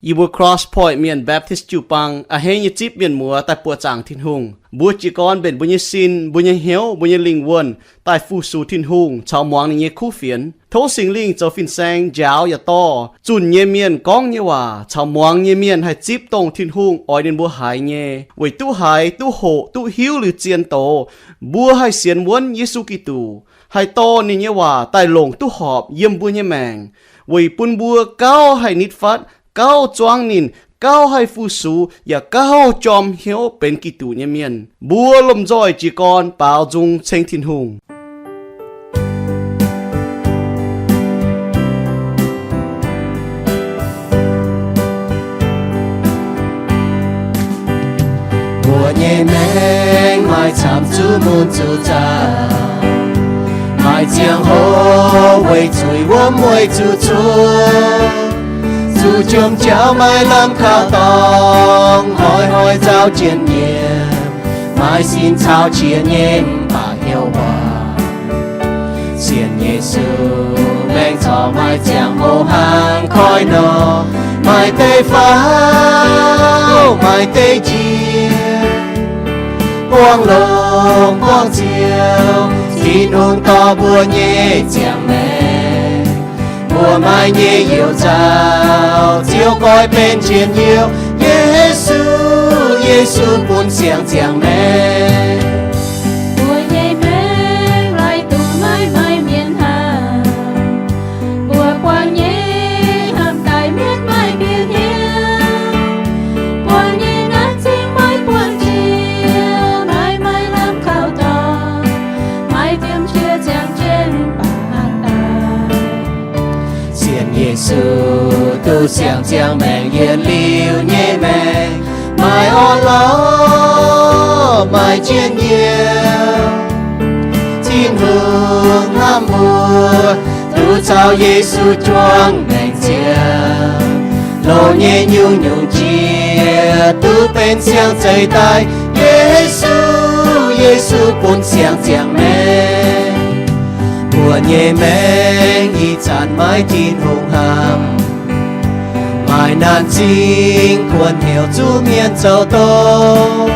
Yie mbuo Cross Point Mienh Baptist jiu-baang a'hneiv nyei zipv mienh muoz daaih buoqc zaangc Tin-Hungh. Mbuo jiez gorn mbenc mbuo nyei sin, mbuo nyei hnyouv, mbuo nyei lingh wuonh daaih fu-sux Tin-Hungh caux muangx ninh nyei kuv fienx. Tov Singx Lingh zoux fin-saeng njaaux yaac dorh zunh nyei mienh gorngv nyei waac caux muangx nyei mienh haih zipv dongh Tin-Hungh oix ninh mbuo haiz nyei, weic duqv haiz, duqv hoqc, duqv hiuv liuz zien doz, mbuo haih sienx wuonv Yesu Giduc, haih dorh ninh nyei waac daaih longc duqv horpc yiem mbuo nyei maengc, weic bun mbuo gauh haih nitv fatv, gauh zuangv ninh, gauh haih fu-sux, yaac gauh jorm hnyouv benx Giduc nyei mienh. Mbuo lomh nzoih jiez gorn baaux nzung ceng Tin-Hungh. Mbuo nyei maengc maaih camv zuqc mun zuqc zaah, maaih ziangh hoc weic zuiz wuom weic zuqc cuotv, zuqc jomc jaux maaih lamh kaux dorngx, hnoi-hnoi nzauh jien nyiemc, maaih sin caux qiex nyei mv baac hnyouv waac. Sienx Yesu maengc corc maaih ziangh hoc hnangv koiv nor, maaih deix faaux, maaih deix njiec, buangh longx buangh ziouc, Tin-Hungh dorh mbuo nyei ziangh maengc. Mbuo maaih nyei youc nzauh, ziouc goiv benx njien-youh. Yesu, Yesu bun siang-ziangh maengc. Mbuo nyei maengc laaic duqv maiv maaih mienh hnamv. Mbuo buangh nyei hnamv daaih mietc maaih mienh hnyouv. Buangh nyei nanv zingh maiv buangh jiex, maiv maaih lamh kaux dorngx, maiv diemv qiex ziangh jienv baac hnangv daaih. Sienx Yesu duqv siang-ziangh maengc, yietc liuz nyei maengc maaih orn-lorqc, maaih njien-youh. Tin-Hungh hnamv mbuo, duqv caux Yesu juangc maengc ziangh, loz nyei nyungc-nyungc jiex duqv benx siang-zeix daaih. Yesu, Yesu bun siang-ziangh maengc. Mbuo nyei maengc ih zanc maiv Tin-Hungh hnamv, maaih nanv zingh kuonx hnyouv zuqc mienh zoux doz,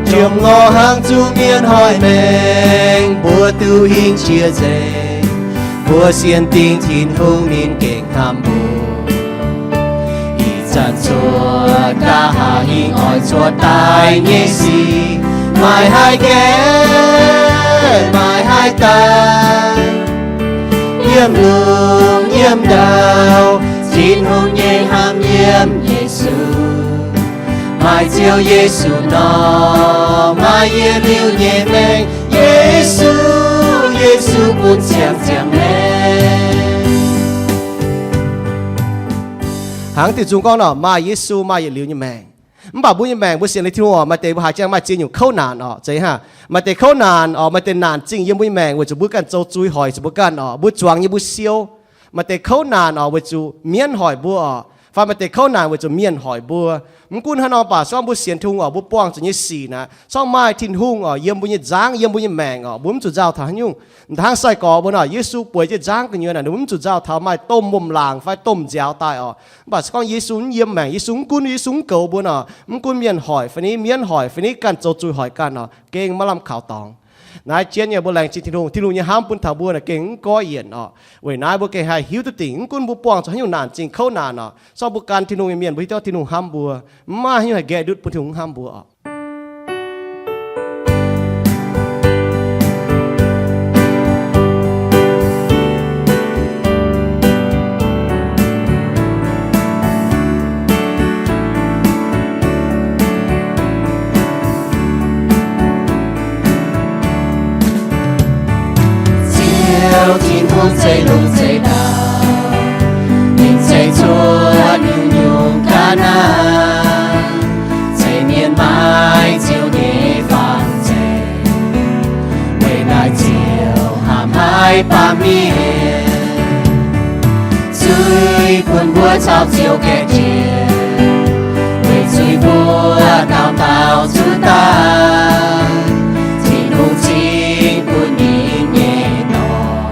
jomc ngorc hnangv zuqc mienh hoic maengc, mbuo duqv hingh jiex nzengc. Mbuo sienx dingc Tin-Hungh ninh gengh hnamv mbuo. Ih zanc cuotv nqa'haav hingh oix cuotv daaih nyei sic, maaih haaix gaengh, maaih haaix daaih, yiem lungh yiem ndau, Tin-Hungh nyei hnamv yiem Yesu. Maaih Ziouv Yesu nor, maaih yietc liuz nyei maengc. Yesu, Yesu bun siang-ziangh maengc. Hnangv diuh nzung gorngv nor, maaih Yesu maaih yietc liuz nyei maengc. Mv baac mbuo nyei maengc mbuo sienx liuz Tin-Hungh oc, maaih deix mbuo haiz jangx maaih ziex nyungc kouv naanc oc, zeiz hnangv. Maaih deix kouv naanc oc, maaih deix naanc zingh yiem mbuo nyei maengc weic zuqc mbuo ganh zoux zuiz hoic zuqc mbuo ganh oc, mbuo zuangx nyei mbuo siou. Maaih deix kouv naanc oc weic zuqc mienv hoic mbuo oc, fai maaih deix kouv naanc weic zuqc mienh hoic mbuo. Mv gunv haaix nor baac, se gorngv mbuo sienx Tin-Hungh oc, mbuo buangh zuqc nyei sic naaic, se gorngv maaih Tin-Hungh oc yiem mbuo nyei nzangv, yiem mbuo nyei maengc oc, mbuo mv zuqc nzauh taux haaix nyungc. Hnangv sai-gorx mbuo nor, Yesu bueix jienv nzangv gu'nyuoz naaic, ninh mbuo mv zuqc nzauh taux maaih domh wuom-laangc fai domh nziaaux daaih oc. Mv baac se gorngv Yesu mv yiem maengc, Yesu mv gunv, Yesu mv goux mbuo nor, mv gunv mienh hoic fai ni, mienv hoic fai ni, ganh zoux zuiz hoic ganh oc, gengh maiv lamh kaux dorngx. Naaiv jienv nyei mbuo laengz zingh Tin-Hungh, Tin-Hungh nyei hnamv bun taux mbuo naaic gengh mv goiv yienc oc. Weic naaiv mbuo gengh haih hiuv duqv dingc, mv gunv mbuo buangh zuqc haaix nyungc naanc zingh kouv naanc oc, se gorngv mbuo gan Tin-Hungh nyei mienh, mbuo hiuv duqv Tin-Hungh hnamv mbuo. Mv maaih haaix nyungc haih nqaeqv ndutv bun Tin-Hungh hnamv mbuo oc. Ziouv Tin-Hungh zeiv lungh zeiv ndau, ninh zeiv cuotv nyungc-nyungc ga'naaiv, zeiv mienh maaih Ziouv nyei faan zeiv. Weic naaiv Ziouv hnamv haiz baamh mienh, zuiz bun mbuo caux Ziouv gaeqv jiex. Weic zuiz mbuo dauh dauh zuqc daaih, Tin-Hungh cingx bun ninh nyei Dorn,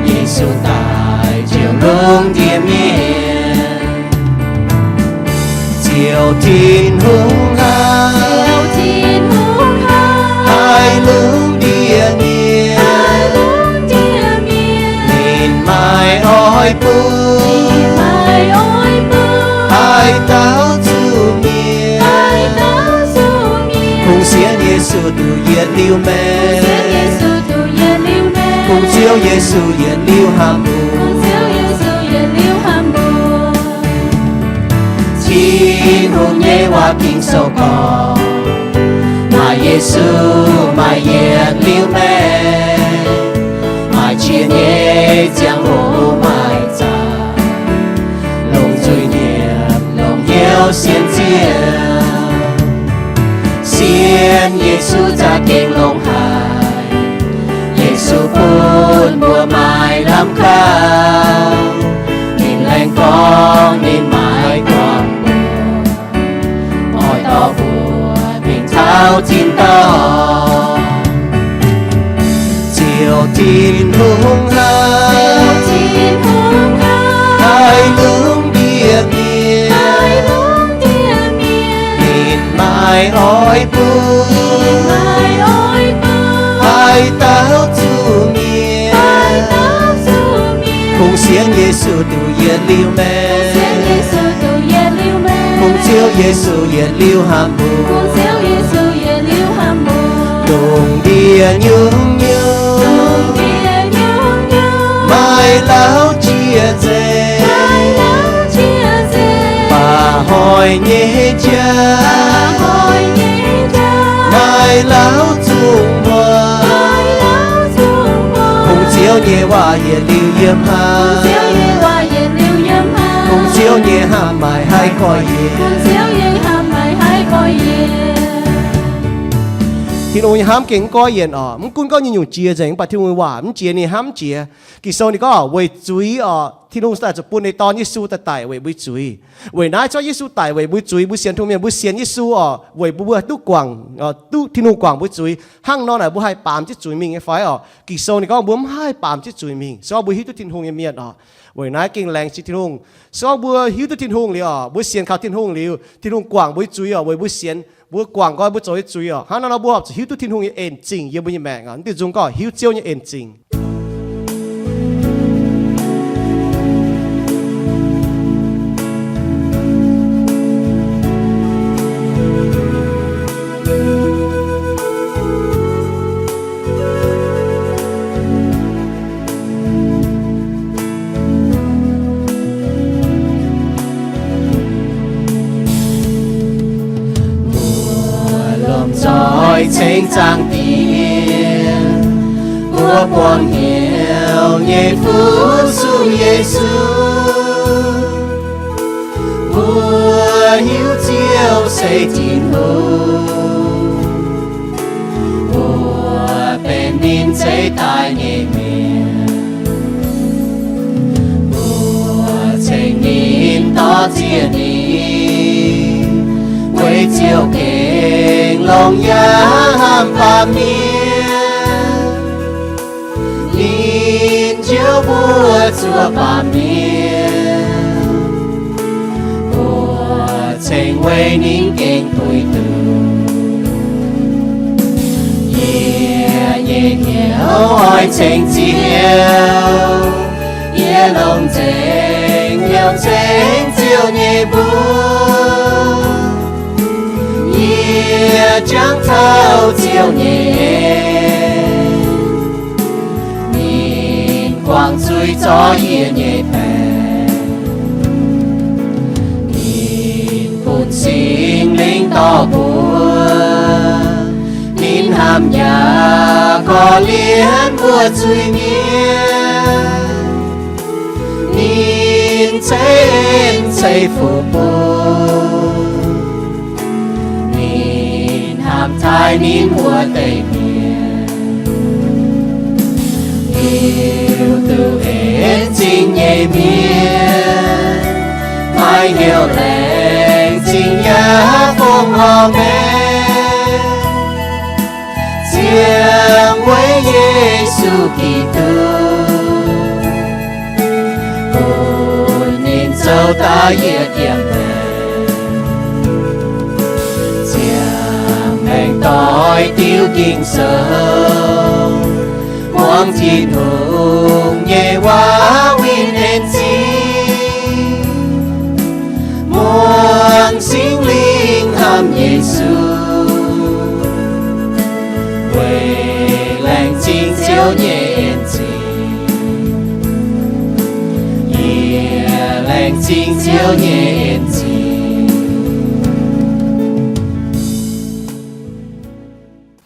Yesu, daaih njoux lungh ndiev mienh. Ziouv Tin-Hungh haiz, Ziouv Tin-Hungh haiz, haiz lungh ndiev mienh, haiz lungh ndiev mienh. Ninh maaih oix bun, ninh maaih oix bun, haaix dauh zuqc mienh, haaix dauh zuqc mienh. Kungx sienx Yesu duqv yietc liuz maengc, kungx sienx Yesu duqv yietc liuz maengc, kungx Ziouv Yesu yietc liuz hnamv mbuo, kungx Ziouv Yesu yietc liuz hnamv mbuo. Tin-Hungh nyei waac Ging-Sou gorngv, maaih Yesu maaih yietc liuz maengc, maaih qiex nyei ziangh hoc maaih zaqc, longc zuiz-nyiemc longc hnyouv sienx Ziouv. Sienx Yesu za'gengh longx haic. Yesu bun mbuo maaih lamh kaux. Ninh laengz gorngv ninh maiv duangc mbuo, oix dorh mbuo mingh taux tin-dorngh. Ziouv Tin-Hungh haiz, Ziouv Tin-Hungh haiz, haiz lungh ndiev mienh, haiz lungh ndiev mienh. Ninh maaih oix bun, ninh maaih oix bun, haaix dauh zuqc mienh, haaix dauh zuqc mienh. Kungx sienx Yesu duqv yietc liuz maengc, kungx sienx Yesu duqv yietc liuz maengc, kungx Ziouv Yesu yietc liuz hnamv mbuo, kungx Ziouv Yesu yietc liuz hnamv mbuo. Lungh ndiev nyungc-nyungc, lungh ndiev nyungc-nyungc, maaih lauh jiex nzengc, maaih lauh jiex nzengc. Baac hnoi nyei jauv, baac hnoi nyei jauv, maaih lauh zungv muonc, maaih lauh zungv muonc. Kungx Ziouv nyei waac yietc liuz yiem hnangv, kungx Ziouv nyei waac yietc liuz yiem hnangv. Kungx Ziouv nyei hnamv maaih haiz gorx-youz, kungx Ziouv nyei hnamv maaih haiz gorx-youz. Tin-Hungh nyei hnamv gengh mv gorx-youz oc. Mv gunv gorngv nyungc-nyungc jiex nzengc, mv baac Tin-Hungh nyei waac mv jiex, ninh hnamv mv jiex. Ging-Sou ninh gorngv, weic zuiz oc, Tin-Hungh daaih zuqc bun ninh Dorn Yesu daaih daic weic mbuo zuiz. Weic naaiv zorqv Yesu daic weic mbuo zuiz, mbuo sienx Tin-Hungh mienh, mbuo sienx Yesu oc, weic mbuo duqv guangc, duqv Tin-Hungh guangc mbuo zuiz. Hnangv nor naaic mbuo haih baamz jienv zuiz mingh nyei fai oc? Ging-Sou ninh gorngv mbuo mv haih baamz jienv zuiz mingh, se gorngv mbuo hiuv duqv Tin-Hungh nyei mienh oc. Weic naaiv gengh laengz zingh Tin-Hungh. Se gorngv mbuo hiuv duqv Tin-Hungh liuz oc, mbuo sienx kaux Tin-Hungh liuz, Tin-Hungh guangc mbuo nyei zuiz oc, weic mbuo sienx, mbuo guangc nqoi mbuo zoux nyei zuiz oc. Hnangv naaiv nor mbuo horpc zuqc hiuv duqv Tin-Hungh nyei en zingh yiem mbuo nyei maengc oc. Mv diuh nzung gorngv hiuv Ziouv nyei en zingh. Mbuo lomh nzoih ceng Zaangc Diex, mbuo buangh hnyouv nyei fu-sux Yesu. Mbuo hiuv Ziouv se Tin-Hungh, mbuo benx ninh zeix daaih nyei mienh. Mbuo ceng ninh, dor-ziec ninh, weic Ziouv gengh longx yaac hnamv baamh mienh. Ninh njoux mbuo zuov baamh mienh, mbuo ceng weic ninh gengh puix nduqc. Yie nyei hnyouv oix ceng Ziouv, yie longc nzengc hnyouv ceng Ziouv nyei mbuox. Yie jangx taux Ziouv nyei en, ninh guangc zuiz zorc yie nyei baengc. Ninh bun Singx Lingh dorh mbuo, ninh hnamv yaac korv-lienh mbuo zuiz-mienh. Ninh ceix en ceix fuqv bun, ninh hnamv taaih ninh wuov deix mienh. Hiuv duqv en zingh nyei mienh, maaih hnyouv laengz zingh yaac fongc horngh maengc. Ziangh weic Yesu Giduc, bun ninh zoux daaih yietc diemv maengc. Ging-Sou, muangx Tin-Hungh nyei waac winh en zingh, muangx Singx Lingh hnamv Yesu, weic laengz zingh Ziouv nyei en zingh, yie laengz zingh Ziouv nyei en zingh.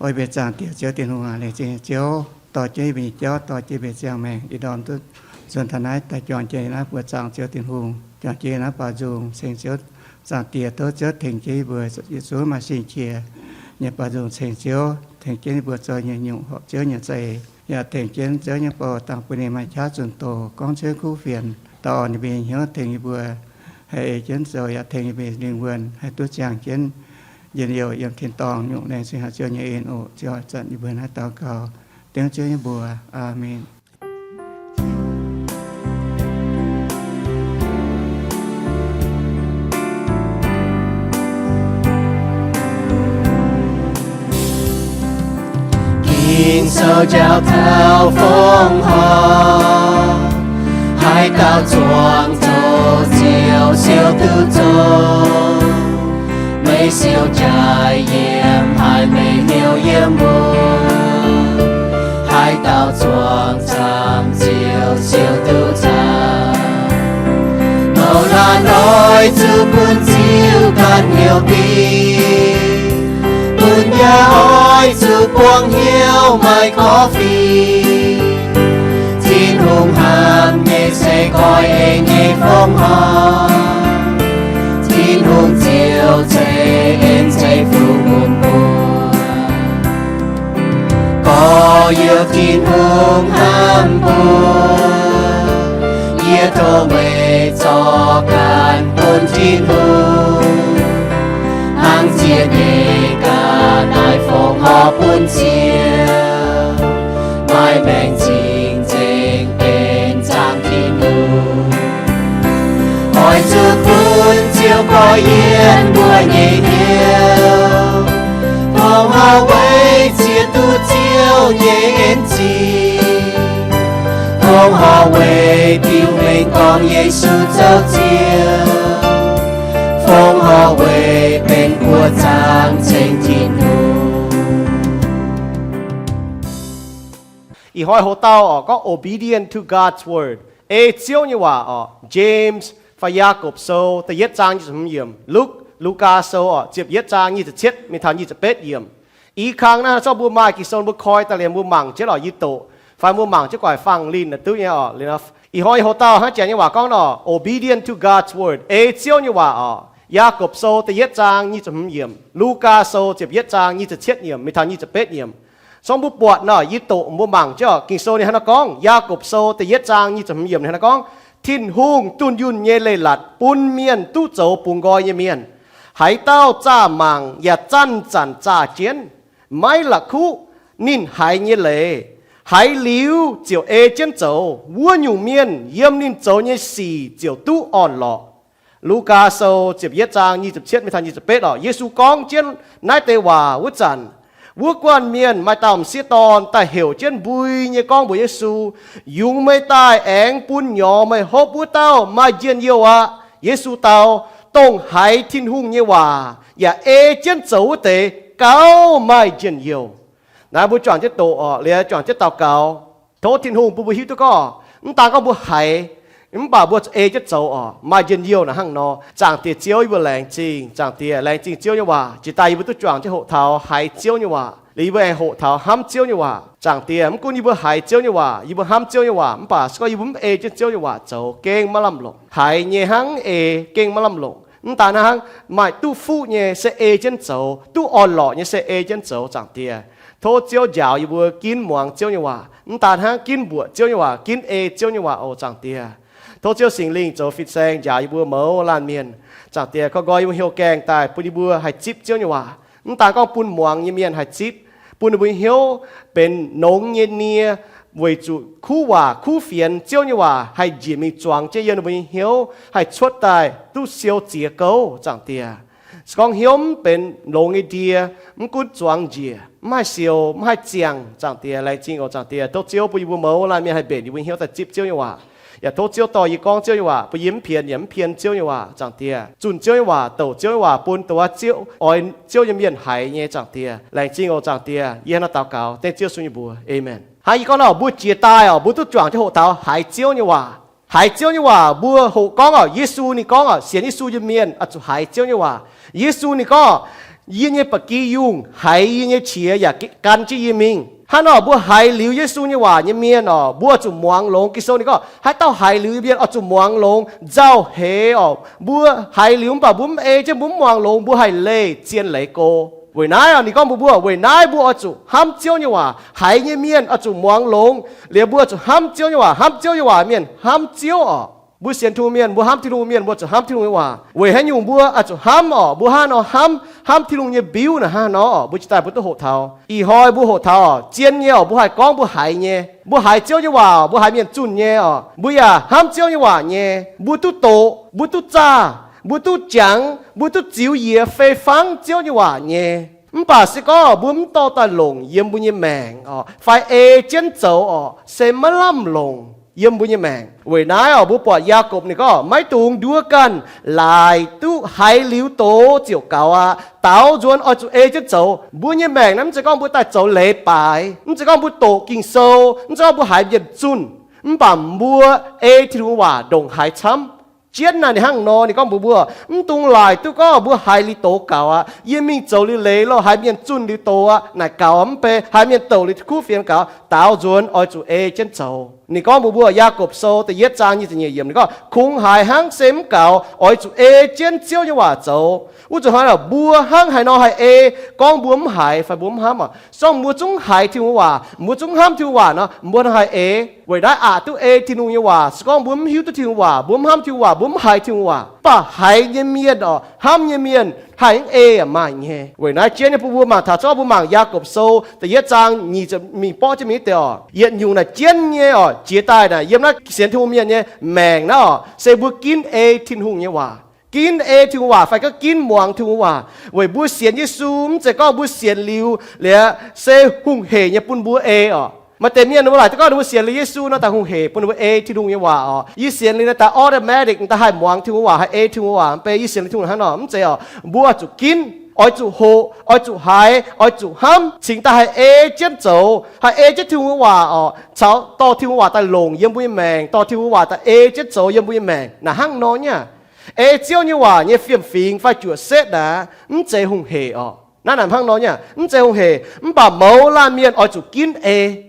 Oix mbenc zaangc Diex Ziouv Tin-Hungh aac, laengz zingh Ziouv dorh jienv yie mbuo nyei jauv, dorh jienv mbuo nyei ziangh maengc, yie ndorm duqv nzuonx taux naaiv daaih juangc jiex naaiv buoz zaangc Ziouv Tin-Hungh, juangc jiex naaiv baaux nzung, ceng Ziouv. Zaangc Diex, tov Ziouv tengx jienv yie mbuo yietc zungv maaih sin-qiex nyei baaux nzung ceng Ziouv, tengx jienv yie mbuo zoux nyei nyungc horpc Ziouv nyei za'eix, yaac tengx jienv Ziouv nyei bou dangh bun ninh maaih qaqv zunh doz, gorngv cuotv kuv fienx, daux orn ninh mbuo nyei hnyouv, tengx yie mbuo haih ei jienv zoux, yaac tengx yie mbuo lingh wuonh haih duqv ziangh jienv njien-youh yiem tin-dorngh nyungc. Laengz zingh haic Ziouv nyei en oc. Ziouv, zanc yie mbuo naaiv daux gaux dengv Ziouv nyei mbuox. Aamen. Ging-Sou njaaux taux fongc horc, haaix dauh zuangx zoux ziouc siou duqv zoux. Meih siou jaaix yiem, haiz meih hnyouv yiem wuov, haaix dauh zuangx camv ziouc siou duqv camv. Nouh laanh oix zuqc bun Ziouv ganh hnyouv dingc, bun yaac oix zuqc buangh hnyouv maaih korv-fiqv. Tin-Hungh hnamv nyei se goiv ei nyei fongc horc, Tin-Hungh ziouc ceix en ceix fuqv bun mbuo. Gorx-youz, Tin-Hungh hnamv mbuo, yie tov meih zorc ganh bun Tin-Hungh, hnangv ziex nyeic ga'naaiv fongc horc bun Ziouv, maaih maengc cing-nzengc benx zaangc Tin-Hungh. Oix zuqc bun Ziouv goiv yiem mbuo nyei hnyouv, fongc horc weic ziex duqv Ziouv nyei en zingh, fongc horc weic biux mengh gorngv Yesu zoux Ziouv, fongc horc weic benx buoqc zaangc ceng Tin-Hungh. Ih hnoi hoc dauh orqc, gorngv obedient to God's word, ei Ziouv nyei waac orqc. James fai Yaakopv Sou da'yietv zaang nyic ziepc hmz yiemc, Luk, Lugaa Sou orqc, ziepc yietv zaang nyic ziepc cietv mingh taux nyic ziepc betv yiemc. Ih kang naaiv zorqv mbuo maaih Ging-Sou mbuo koi daaih liemh mbuo mangc jienv lorqc, yie doqc, fai mbuo mangc jienv guaic fangx linh naaic duqv nyei orqc. Ih hnoi hoc dauh hnangv jaax nyei waac gorngv nor, obedient to God's word, ei Ziouv nyei waac orqc. Yaakopv Sou da'yietv zaang nyic ziepc hmz yiemc, Lugaa Sou ziepc yietv zaang nyic ziepc cietv yiemc mingh taux nyic ziepc betv yiemc. Song mbuo buatc nor, yie doqc mbuo mangc jienv orqc. Ging-Sou ninh hnangv nor gorngv, Yaakopv Sou da'yietv zaang nyic ziepc hmz yiemc ninh hnangv nor gorngv, Tin-Hungh dunh yunh nyei leiz-latc bun mienh duqv zoux bungx nqoi nyei mienh. Haaix dauh zaah mangc yaac zanc-zanc zaah jienv, maiv la'kuqv ninh haiz nyei leiz, haiz liuz ziouc ei jienv zoux, wuov nyungc mienh yiem ninh zoux nyei sic ziouc duqv orn-lorqc. Lugaa Sou ziepc yietv zaang nyic ziepc cietv mingh taux nyic ziepc betv orqc. Yesu gorngv jienv naaiv deix waac wuov zanc, wuov guanh mienh maaih dauh m'sieqv dorn daaih heuc jienv mbui nyei gorngv mbuox Yesu, Yungz meih daaih aengx bun nyorx meih hopv wuov dauh maaih njien-youh aqv. Yesu dau, Dongh haiz Tin-Hungh nyei waac yaac ei jienv zoux wuov deix gauh maaih njien-youh. Naaiv mbuo juangc jienv doqc orqc, liuz juangc jienv daux gaux. Tov Tin-Hungh bun mbuo hiuv duqv gorngv, mv daan gorngv mbuo haiz, mv baac mbuo ei jienv zoux orqc, maaih njien-youh naaic hnangv nor. Zaangc Diex Ziouv, yie mbuo laengz zingh. Zaangc Diex, laengz zingh Ziouv nyei waac. Jiex daaih yie mbuo duqv juangc jienv hoqc taux haiz Ziouv nyei waac. Liuz yie mbuo aengx hoqc taux hnamv Ziouv nyei waac. Zaangc Diex, mv gunv yie mbuo haiz Ziouv nyei waac, yie mbuo hnamv Ziouv nyei waac, mv baac se gorngv yie mbuo mv ei jienv Ziouv nyei waac zoux, gengh maiv lamh longc. Haiz nyei hnangv, ei gengh maiv lamh longc. Mv daan hnangv, maaih duqv fuqv nyei se ei jienv zoux, duqv orn-lorqc nyei se ei jienv zoux. Zaangc Diex, tov Ziouv njaaux yie mbuo ginv muangx Ziouv nyei waac. Mv daan hnangv, ginv mbuoqc Ziouv nyei waac, ginv ei Ziouv nyei waac oc. Zaangc Diex, tov Ziouv Singx Lingh zoux fin-saeng njaaux yie mbuo mouz laanh mienh. Zaangc Diex, koi nqoi yie mbuo hnyouv gaengh daaih bun yie mbuo haih zipv Ziouv nyei waac. Mv daan gorngv bun muangx nyei mienh haih zipv, bun ninh mbuo nyei hnyouv benx nongx nyei nie, weic zuqc kuv waac kuv fienx Ziouv nyei waac haih njiec mingh zuangx jienv yiem ninh mbuo nyei hnyouv, haih cuotv daaih duqv siou ziex gouv. Zaangc Diex, Se gorngv hnyouv mv benx longx nyei ndie, mv gunv zuangx njiec, mv haih siou, mv haih ziangh, Zaangc Diex, laengz zingh oc Zaangc Diex. Tov Ziouv bun yie mbuo mouz laanh mienh haih mbenc yie mbuo hnyouv daaih zipv Ziouv nyei waac. Yaac tov Ziouv dorh yie gorngv Ziouv nyei waac, bun yie mv pien yaac mv pien Ziouv nyei waac, Zaangc Diex. Zunh Ziouv nyei waac, douc Ziouv nyei waac, bun dongh wuov Ziouv, oix Ziouv nyei mienh haiz nyei, Zaangc Diex. Laengz zingh oc Zaangc Diex. Yie hnangv naaiv daux gaux dengv Ziouv Yesu nyei mbuox, aamen. Hnangv yie gorngv nor, mbuo jiez daaih oc, mbuo duqv juangc jienv hoqc taux haiz Ziouv nyei waac. Haiz Ziouv nyei waac, mbuo hoqc gorngv oc, Yesu ninh gorngv oc, sienx Yesu nyei mienh oix zuqc haiz Ziouv nyei waac. Yesu ninh gorngv, yie nyei ba'gi yungh haiz yie nyei qiex yaac gan jienv yie mingh. Hnangv nor mbuo haiz liuz Yesu nyei waac nyei mienh oc, mbuo zuqc muangx longx. Ging-Sou ninh gorngv haaix dauh haiz liuz nyei mienh oix zuqc muangx longx. Nzauh heix oc, mbuo haiz liuz mv baac mbuo mv ei jienv, mbuo mv muangx longx, mbuo haih leih zien leiz go. Weic naaiv oc, ninh gorngv mbuox mbuo, weic naaiv mbuo oix zuqc hnamv Ziouv nyei waac. Haiz nyei mienh oix zuqc muangx longx. Liuz mbuo zuqc hnamv Ziouv nyei waac. Hnamv Ziouv nyei waac mienh hnamv Ziouv oc. Mbuo sienx Tin-Hungh mienh, mbuo hnamv Tin-Hungh mienh, mbuo zuqc hnamv Tin-Hungh nyei waac. Weic haaix nyungc mbuo oix zuqc hnamv oc? Mbuo hnangv nor hnamv, hnamv Tin-Hungh nyei mbiuv naaic hnangv nor oc, mbuo jiex daaih mbuo duqv hoqc taux. Ih hnoi mbuo hoqc taux oc, zien nyei oc, mbuo haih gorngv mbuo haiz nyei. Mbuo haiz Ziouv nyei waac, mbuo haiz mienh zunh nyei oc. Mbuo yaac hnamv Ziouv nyei waac nyei. Mbuo duqv doqc, mbuo duqv zaah, mbuo duqv jangx, mbuo duqv ziux yiez fei fangv Ziouv nyei waac nyei. Mv baac se gorngv mbuo mv dorh daaih longc yiem mbuo nyei maengc oc, fai ei jienv zoux oc, se maiv lamh longc yiem mbuo nyei maengc. Weic naaiv oc, mbuo buatc Yaagorpc ninh gorngv, maiv dungx nduov ganh, laaic duqv haiz liuz doz ziouc gaux aqv. Daaux nzuonx oix zuqc ei jienv zoux. Mbuo nyei maengc naaiv mv zeiz gorngv mbuo daaih zoux leiz baaix, mv zeiz gorngv mbuo doqc Ging-Sou, mv zeiz gorngv mbuo haiz mienh zunh, mv baac mbuo ei Tin-Hungh waac ndongc haaix camv. Jienv naaic ninh hnangv nor, ninh gorngv mbuox mbuo, mv dungx laaic duqv gorngv mbuo haiz liuz doz gaux aqv, yie mingh zoux liuz leiz loh, haiz mienh zunh liuz doz aqv, naaic gaux mv bei, haiz mienh douc liuz kuv fienx gaux. Daaux nzuonx oix zuqc ei jienv zoux. Ninh gorngv mbuox mbuo, Yaagorpc Sou da'yietv zaang nyic ziepc nyeic yiemc, ninh gorngv, kungx haiz hnangv se mv gaux, oix zuqc ei jienv Ziouv nyei waac zoux. Wuov zuqc hnoi mbuo hnangv haaix nor haih ei, gorngv mbuo mv haiz fai mbuo mv hnamv oc. Se gorngv mbuo zungv haiz Tin-Hungh waac, mbuo zungv hnamv Tin-Hungh waac nor, mbuo hnangv haih ei. Weic naaiv aqc duqv ei Tin-Hungh nyei waac. Se gorngv mbuo mv hiuv duqv Tin-Hungh waac, mbuo mv hnamv Tin-Hungh waac, mbuo mv haiz Tin-Hungh waac, mv baac haiz nyei mienh oc, hnamv nyei mienh haih hnangv ei maaih nyei. Weic naaiv jienv nyei bun mbuo mangc taux, se gorngv mbuo mangc Yaagorpc Sou da'yietv zaang nyic ziepc, mingh borqv jienv mingh deix oc. Yietc nyungc naaic jienv nyei oc, jiex daaih naaic yiem naaiv sienx Tin-Hungh mienh nyei maengc naaiv oc, se mbuo ginv ei Tin-Hungh nyei waac. Ginv ei Tin-Hungh waac fai gorngv ginv muangx Tin-Hungh waac. Weic mbuo sienx Yesu mv zeiz gorngv mbuo sienx liuz liuz se hungh hec nyei bun mbuo ei oc. Maaih deix mienh ninh mbuo laaic duqv gorngv ninh mbuo sienx liuz Yesu nor daaih hungh hec bun ninh mbuo ei Tin-Hungh nyei waac oc. Yie sienx liuz nor daaih automatic daaih haih muangx Tin-Hungh waac, haih ei Tin-Hungh waac, mv baac yie sienx liuz Tin-Hungh hnangv nor, mv zeiz oc. Mbuo oix zuqc ginv, oix zuqc hoqc, oix zuqc hnamv, cingx daaih haih ei jienv zoux, haih ei jienv Tin-Hungh waac oc, caux dorh Tin-Hungh waac daaih longc yiem mbuo nyei maengc, dorh Tin-Hungh waac daaih ei jienv zoux yiem mbuo nyei maengc. Naaic hnangv nor nyei. Ei Ziouv nyei waac nyei fiem-fingx fai juoqc setv naaic, mv zeiz hungh hec oc. Naaiv naaic hnangv nor nyei, mv zeiz hungh hec, mv baac mouz laanh mienh oix zuqc ginv ei.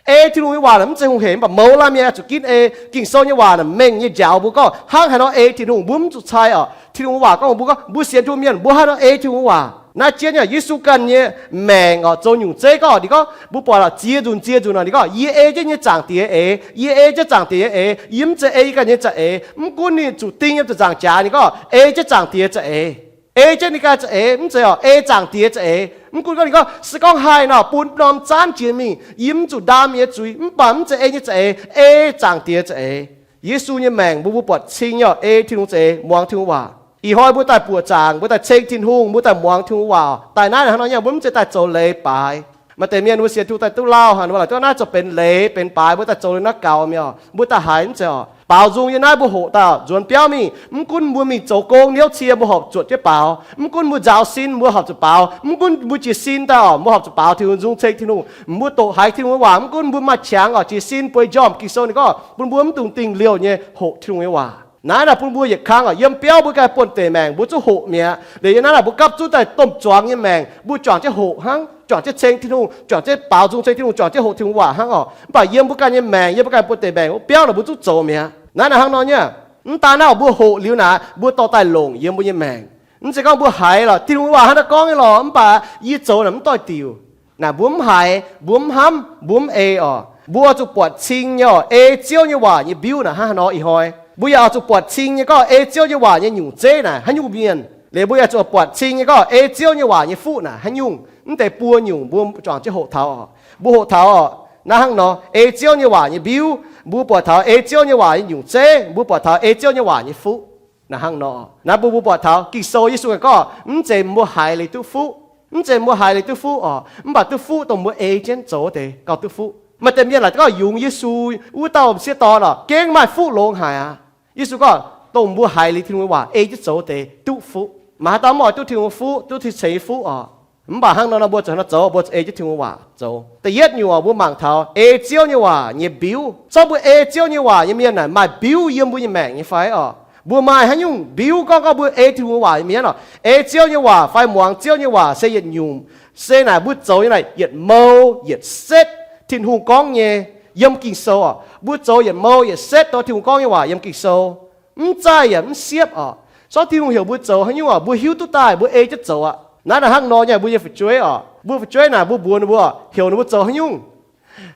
Ei Tin-Hungh nyei waac naaic mv zeiz hungh hec, mv baac mouz laanh mienh oix zuqc ginv ei. Ging-Sou nyei waac naaic mengh nyei njaaux mbuo gorngv hnangv haaix nor ei Tin-Hungh, mbuo mv zuqc cai oc. Tin-Hungh waac gorngv mbuo gorngv mbuo sienx Tin-Hungh mienh mbuo hnangv haaix nor ei Tin-Hungh waac. Naaiv jienv nyei Yesu ganh nyei maengc oc, zoux nyungc zeiv gorngv, ninh gorngv mbuo buatc lorqc, ziex nzunc ziex nzunc oc, ninh gorngv, yie ei jienv nyei Zaangc Diex eix, yie ei jienv Zaangc Diex nyei eix, yie mv zeiz ei yie ganh nyei za'eix. Mv gunv ninh zuqc ding yiem ziepc nzaangc jaax, ninh gorngv ei jienv Zaangc Diex za'eix. Ei jienv ninh ganh za'eix, mv zeiz oc, ei Zaangc Diex za'eix. Mv gunv gorngv ninh gorngv se gorngv haih nor bun norm zaanv jiex mingh, yie mv zuqc ndaam yie nyei zuiz, mv baac mv zeiz ei nyei za'eix, ei Zaangc Diex za'eix. Yesu nyei maengc mbuo, mbuo buatc cing nyei oc, ei Tin-Hungh za'eix, muangx Tin-Hungh waac. Ih hnoi mbuo daaih buoqc zaangc, mbuo daaih ceng Tin-Hungh, mbuo daaih muangx Tin-Hungh waac oc. Daaih naaiv hnangv nor nyei, mbuo mv zeiz daaih zoux leiz baaix. Maaih deix mienh mbuo sienx Tin-Hungh daaih duqv lauh haic, mbuo laaic duqv naaiv zoux benx leiz benx baaix, mbuo daaih zoux liuz naaiv gaux mi'aqv. Mbuo daaih haiz mv zeiz oc. Baaux nzung yiem naaiv mbuo hoqc dauh nzuonx biauv mingh, mv gunv mbuo mingh zoux gong hnyouv cie mbuo horpc zuotc jienv baaux, mv gunv mbuo nzaaux sin mbuo horpc zuqc baaux, mv gunv mbuo jiez sin daaih oc mbuo horpc zuqc baaux Tin-Hungh, nzung ceng Tin-Hungh. Mbuo doqc haiz Tin-Hungh nyei waac, mv gunv mbuo maaih qangx oc, jiez sin bueix njormh. Ging-Sou ninh gorngv bun mbuo mv dungx dingh liouh nyei hoqc Tin-Hungh nyei waac. Naaiv naaic bun mbuo yietc kang oc, yiem biauv mbuo ganh buonv-deic maengc mbuo zungv hoqc mi'aqv. Liuz yiem naaiv naaic mbuo gapv zunv daaih domh zuangx nyei maengc, mbuo juangc jienv hoqc hnangv, juangc jienv ceng Tin-Hungh, juangc jienv baaux nzung ceng Tin-Hungh, juangc jienv hoqc Tin-Hungh waac hnangv oc. Mv baac yiem mbuo ganh nyei maengc, yiem mbuo ganh buonv-deic maengc wuov biauv naaic mbuo zungv zoux mi'aqv. Naaiv naaic hnangv nor nyei. Mv daan naaiv oc, mbuo hoqc liuz naaic mbuo dorh daaih longc yiem mbuo nyei maengc. Mv zeiz gorngv mbuo haiz lorqc, Tin-Hungh nyei waac hnangv naaiv gorngv nyei lorqc, mv baac yie zoux naaic mv doix-diuc. Naaic mbuo mv haiz, mbuo mv hnamv, mbuo mv ei oc. Mbuo zuqc buatc cing nyei oc, ei Ziouv nyei waac nyei mbiuv naaic hnangv haaix nor ih hnoi. Mbuo yaac oix zuqc buatc cing nyei gorngv ei Ziouv nyei waac nyei nyungc zeiv naaic haaix nyungc mienh. Liuz mbuo yaac zuqc buatc cing nyei gorngv ei Ziouv nyei waac nyei fuqv naaic haaix nyungc. Mv deix buo nyungc mbuo juangc jienv hoqc taux oc. Mbuo hoqc taux oc, naaiv hnangv nor ei Ziouv nyei waac nyei mbiuv, mbuo buatc taux ei Ziouv nyei waac nyei nyungc zeiv, mbuo buatc taux ei Ziouv nyei waac nyei fuqv. Naaiv hnangv nor, naaiv mbuo, mbuo buatc taux Ging-Sou Yesu gorngv, mv zeiz mbuo haiz liuz duqv fuqv, mv zeiz mbuo haiz liuz duqv fuqv oc, mv baac duqv fuqv dongh mbuo ei jienv zoux deix gauh duqv fuqv. Maaih deix mienh laaic gorngv yungz Yesu wuov dauh m'sieqv dorn oc, gengh maaih fuqv longx haic aqv. Yesu gorngv, dongh mbuo haiz liuz Tin-Hungh nyei waac ei jienv zoux deix duqv fuqv. Maaih haaix dauh mv oix duqv Tin-Hungh fuqv, duqv ceix fuqv oc. Mv baac hnangv nor nor mbuo zuqc hnangv nor zoux, mbuo zuqc ei jienv Tin-Hungh waac zoux. Da'yietv nyungc oc, mbuo mangc taux ei Ziouv nyei waac nyei mbiuv. Zorqv mbuo ei Ziouv nyei waac nyei mienh naaic maaih mbiuv yiem mbuo nyei maengc nyei fai oc? Mbuo maaih haaix nyungc mbiuv gorngv, gorngv mbuo ei Tin-Hungh waac nyei mienh oc? Ei Ziouv nyei waac fai muangx Ziouv nyei waac se yietc nyungc. Se naaic mbuo zoux nyei naaic yietc mouh yietc setv Tin-Hungh gorngv nyei, yiem Ging-Sou oc. Mbuo zoux yietc mouh yietc setv dongh Tin-Hungh gorngv nyei waac yiem Ging-Sou. Mv zaih yaac mv siepv oc. Sortv Tin-Hungh heuc mbuo zoux haaix nyungc oc, mbuo hiuv duqv daaih, mbuo ei jienv zoux aqv. Naaiv naaic hnangv nor nyei mbuo nyei fu'jueiv oc. Mbuo fu'jueiv naaic mbuo mbuox ninh mbuo, heuc ninh mbuo zoux haaix nyungc,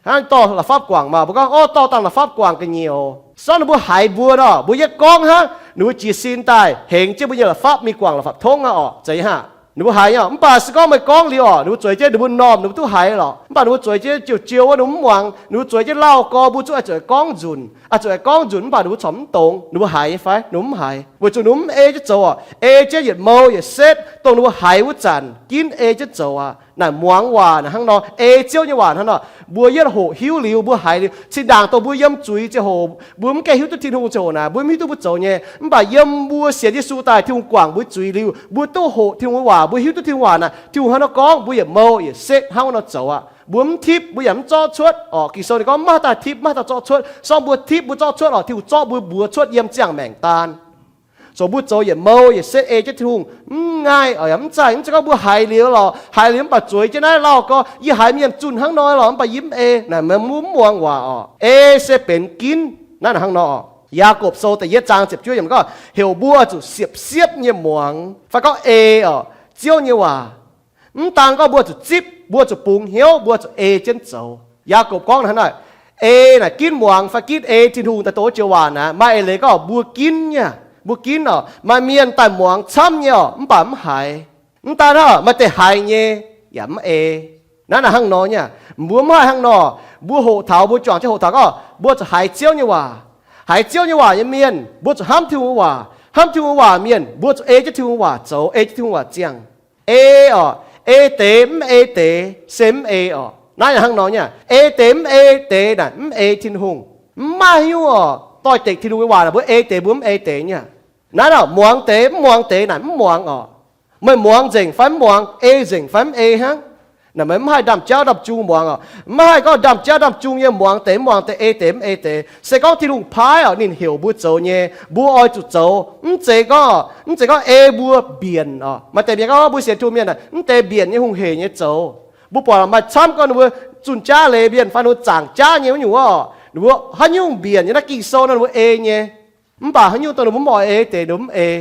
hnangv dorh la'fapv guangc maah, mbuo gorngv, orv, dorh dangh la'fapv guangc ga'nyiec oc. Sortv ninh mbuo haiz mbuo nor, mbuo yietv gorngv hnangv, ninh mbuo jiez sin daaih hengx jienv mbuo nyei la'fapv mingh guangc la'fapv tongv aqv oc, zeiz hnangv. Ninh mbuo haiz nyei oc. Mv baac se gorngv meih gorngv liuz oc, ninh mbuo zueiz jienv, ninh mbuo m'normh ninh mbuo duqv haiz lorqc. Mv baac ninh mbuo zueiz jienv jiouv jiouv wuov, ninh mbuo mv muangx. Ninh mbuo zueiz jienv lauh gorx, mbuo zungv oix zuqc gorngv nzunc, oix zuqc gorngv nzunc, mv baac ninh mbuo corc mv dongz. Ninh mbuo haiz nyei fai? Ninh mbuo mv haiz, weic zuqc ninh mbuo mv ei jienv zoux oc. Ei jienv yietc mouh yietc setv dongh ninh mbuo haiz wuov zanc ginv ei jienv zoux aqv. Naaic muangx waac naaic hnangv nor, ei Ziouv nyei waac hnangv nor. Mbuo yietv hoqc hiuv liuz, mbuo haiz liuz, zinh ndaangc dongh mbuo yiem zuiz ziangh hoc, mbuo mv gaengh hiuv duqv Tin-Hungh ziangh hoc naaic, mbuo mv hiuv duqv mbuo zoux nyei. Mv baac yiem mbuo sienx Yesu daaih, Tin-Hungh guangc mbuo zuiz liuz, mbuo duqv hoqc Tin-Hungh nyei waac, mbuo hiuv duqv Tin-Hungh waac naaic, Tin-Hungh hnangv nor gorngv, mbuo yietc mouh yietc setv hnangv wuov nor zoux aqv. Mbuo mv tipv, mbuo yaac mv zorqv cuotv oc. Ging-Sou ninh gorngv maiv maaih daaih tipv, maiv maaih daaih zorqv cuotv. Sortv mbuo tipv, mbuo zorqv cuotv oc, Tin-Hungh zorqv mbuo mbuox cuotv yiem ziangh maengc daan. Zoux mbuo zoux yietc mouh yietc setv ei jienv Tin-Hungh, mv ngaih oc, yaac mv zaih, mv zeiz gorngv mbuo haiz liuz lorqc, haiz liuz mv baac zueiz jienv naaiv lauh gorx, yie haiz mienh zunh hnangv nor lorqc, mv baac yie mv ei, naaic mbuo mv muangx waac oc. Ei se benx ginv. Naaiv hnangv nor oc. Yaakob Sou da'yietv zaang ziepc juov yiemc gorngv, heuc mbuo zuqc siepv-siepv nyei muangx fai gorngv ei oc, Ziouv nyei waac. Mv daan gorngv mbuo zuqc zipv, mbuo zuqc bungx hnyouv, mbuo zuqc ei jienv zoux. Yaakob gorngv hnangv naaic, ei naaic ginv muangx fai ginv ei Tin-Hungh daaih doqc joux waac naaic. Maaih eix leiz gorngv mbuo ginv nyei, mbuo ginv oc. Maaih mienh daaih muangx camv nyei oc, mv baac mv haiz. Mv daan hnangv, maaih deix haiz nyei yaac mv ei. Naaiv naaic hnangv nor nyei. Mbuo mv haih hnangv nor. Mbuo hoqc taux, mbuo juangc jienv hoqc taux gorngv mbuo zuqc haiz Ziouv nyei waac. Haiz Ziouv nyei waac nyei mienh, mbuo zuqc hnamv Tin-Hungh waac. Hnamv Tin-Hungh waac mienh, mbuo zuqc ei jienv Tin-Hungh waac zoux, ei jienv Tin-Hungh waac ziangh. Ei oc, ei deix mv ei deix se mv ei oc. Naaiv yaac hnangv nor nyei. Ei deix mv ei deix naaic mv ei Tin-Hungh. Mv maaih haaix nyungc oc, doix-dekc Tin-Hungh nyei waac naaic mbuo ei deix mbuo mv ei deix nyei. Naaiv oc, muangx deix mv muangx deix naaic mv muangx oc. Meih muangx nzengc fai mv muangx, ei nzengc fai mv ei hnangv. Naaic meih mv haih ndaamv-jauv ndaamv-jung muangx oc. Mv haih gorngv ndaamv-jauv ndaamv-jung nyei muangx deix mv muangx deix, ei deix mv ei deix. Se gorngv Tin-Hungh paaiv oc, ninh heuc mbuo zoux nyei, mbuo oix zuqc zoux. Mv zeiz gorngv, mv zeiz gorngv ei mbuo mbienc oc. Maaih deix mienh gorngv mbuo sienx Tin-Hungh mienh naaic mv deix mbienc nyei, hungh heic nyei zoux. Mbuo buatc maaih camv gorngv ninh mbuo zunh jaav leiz mienh fai ninh mbuo zaangc jaav nyei wuov nyungc oc, ninh mbuo haaix nyungc mbienc nyei naaiv Ging-Sou nor ninh mbuo ei nyei. Mv baac haaix nyungc dongh ninh mbuo mv oix ei deix ninh mbuo mv ei.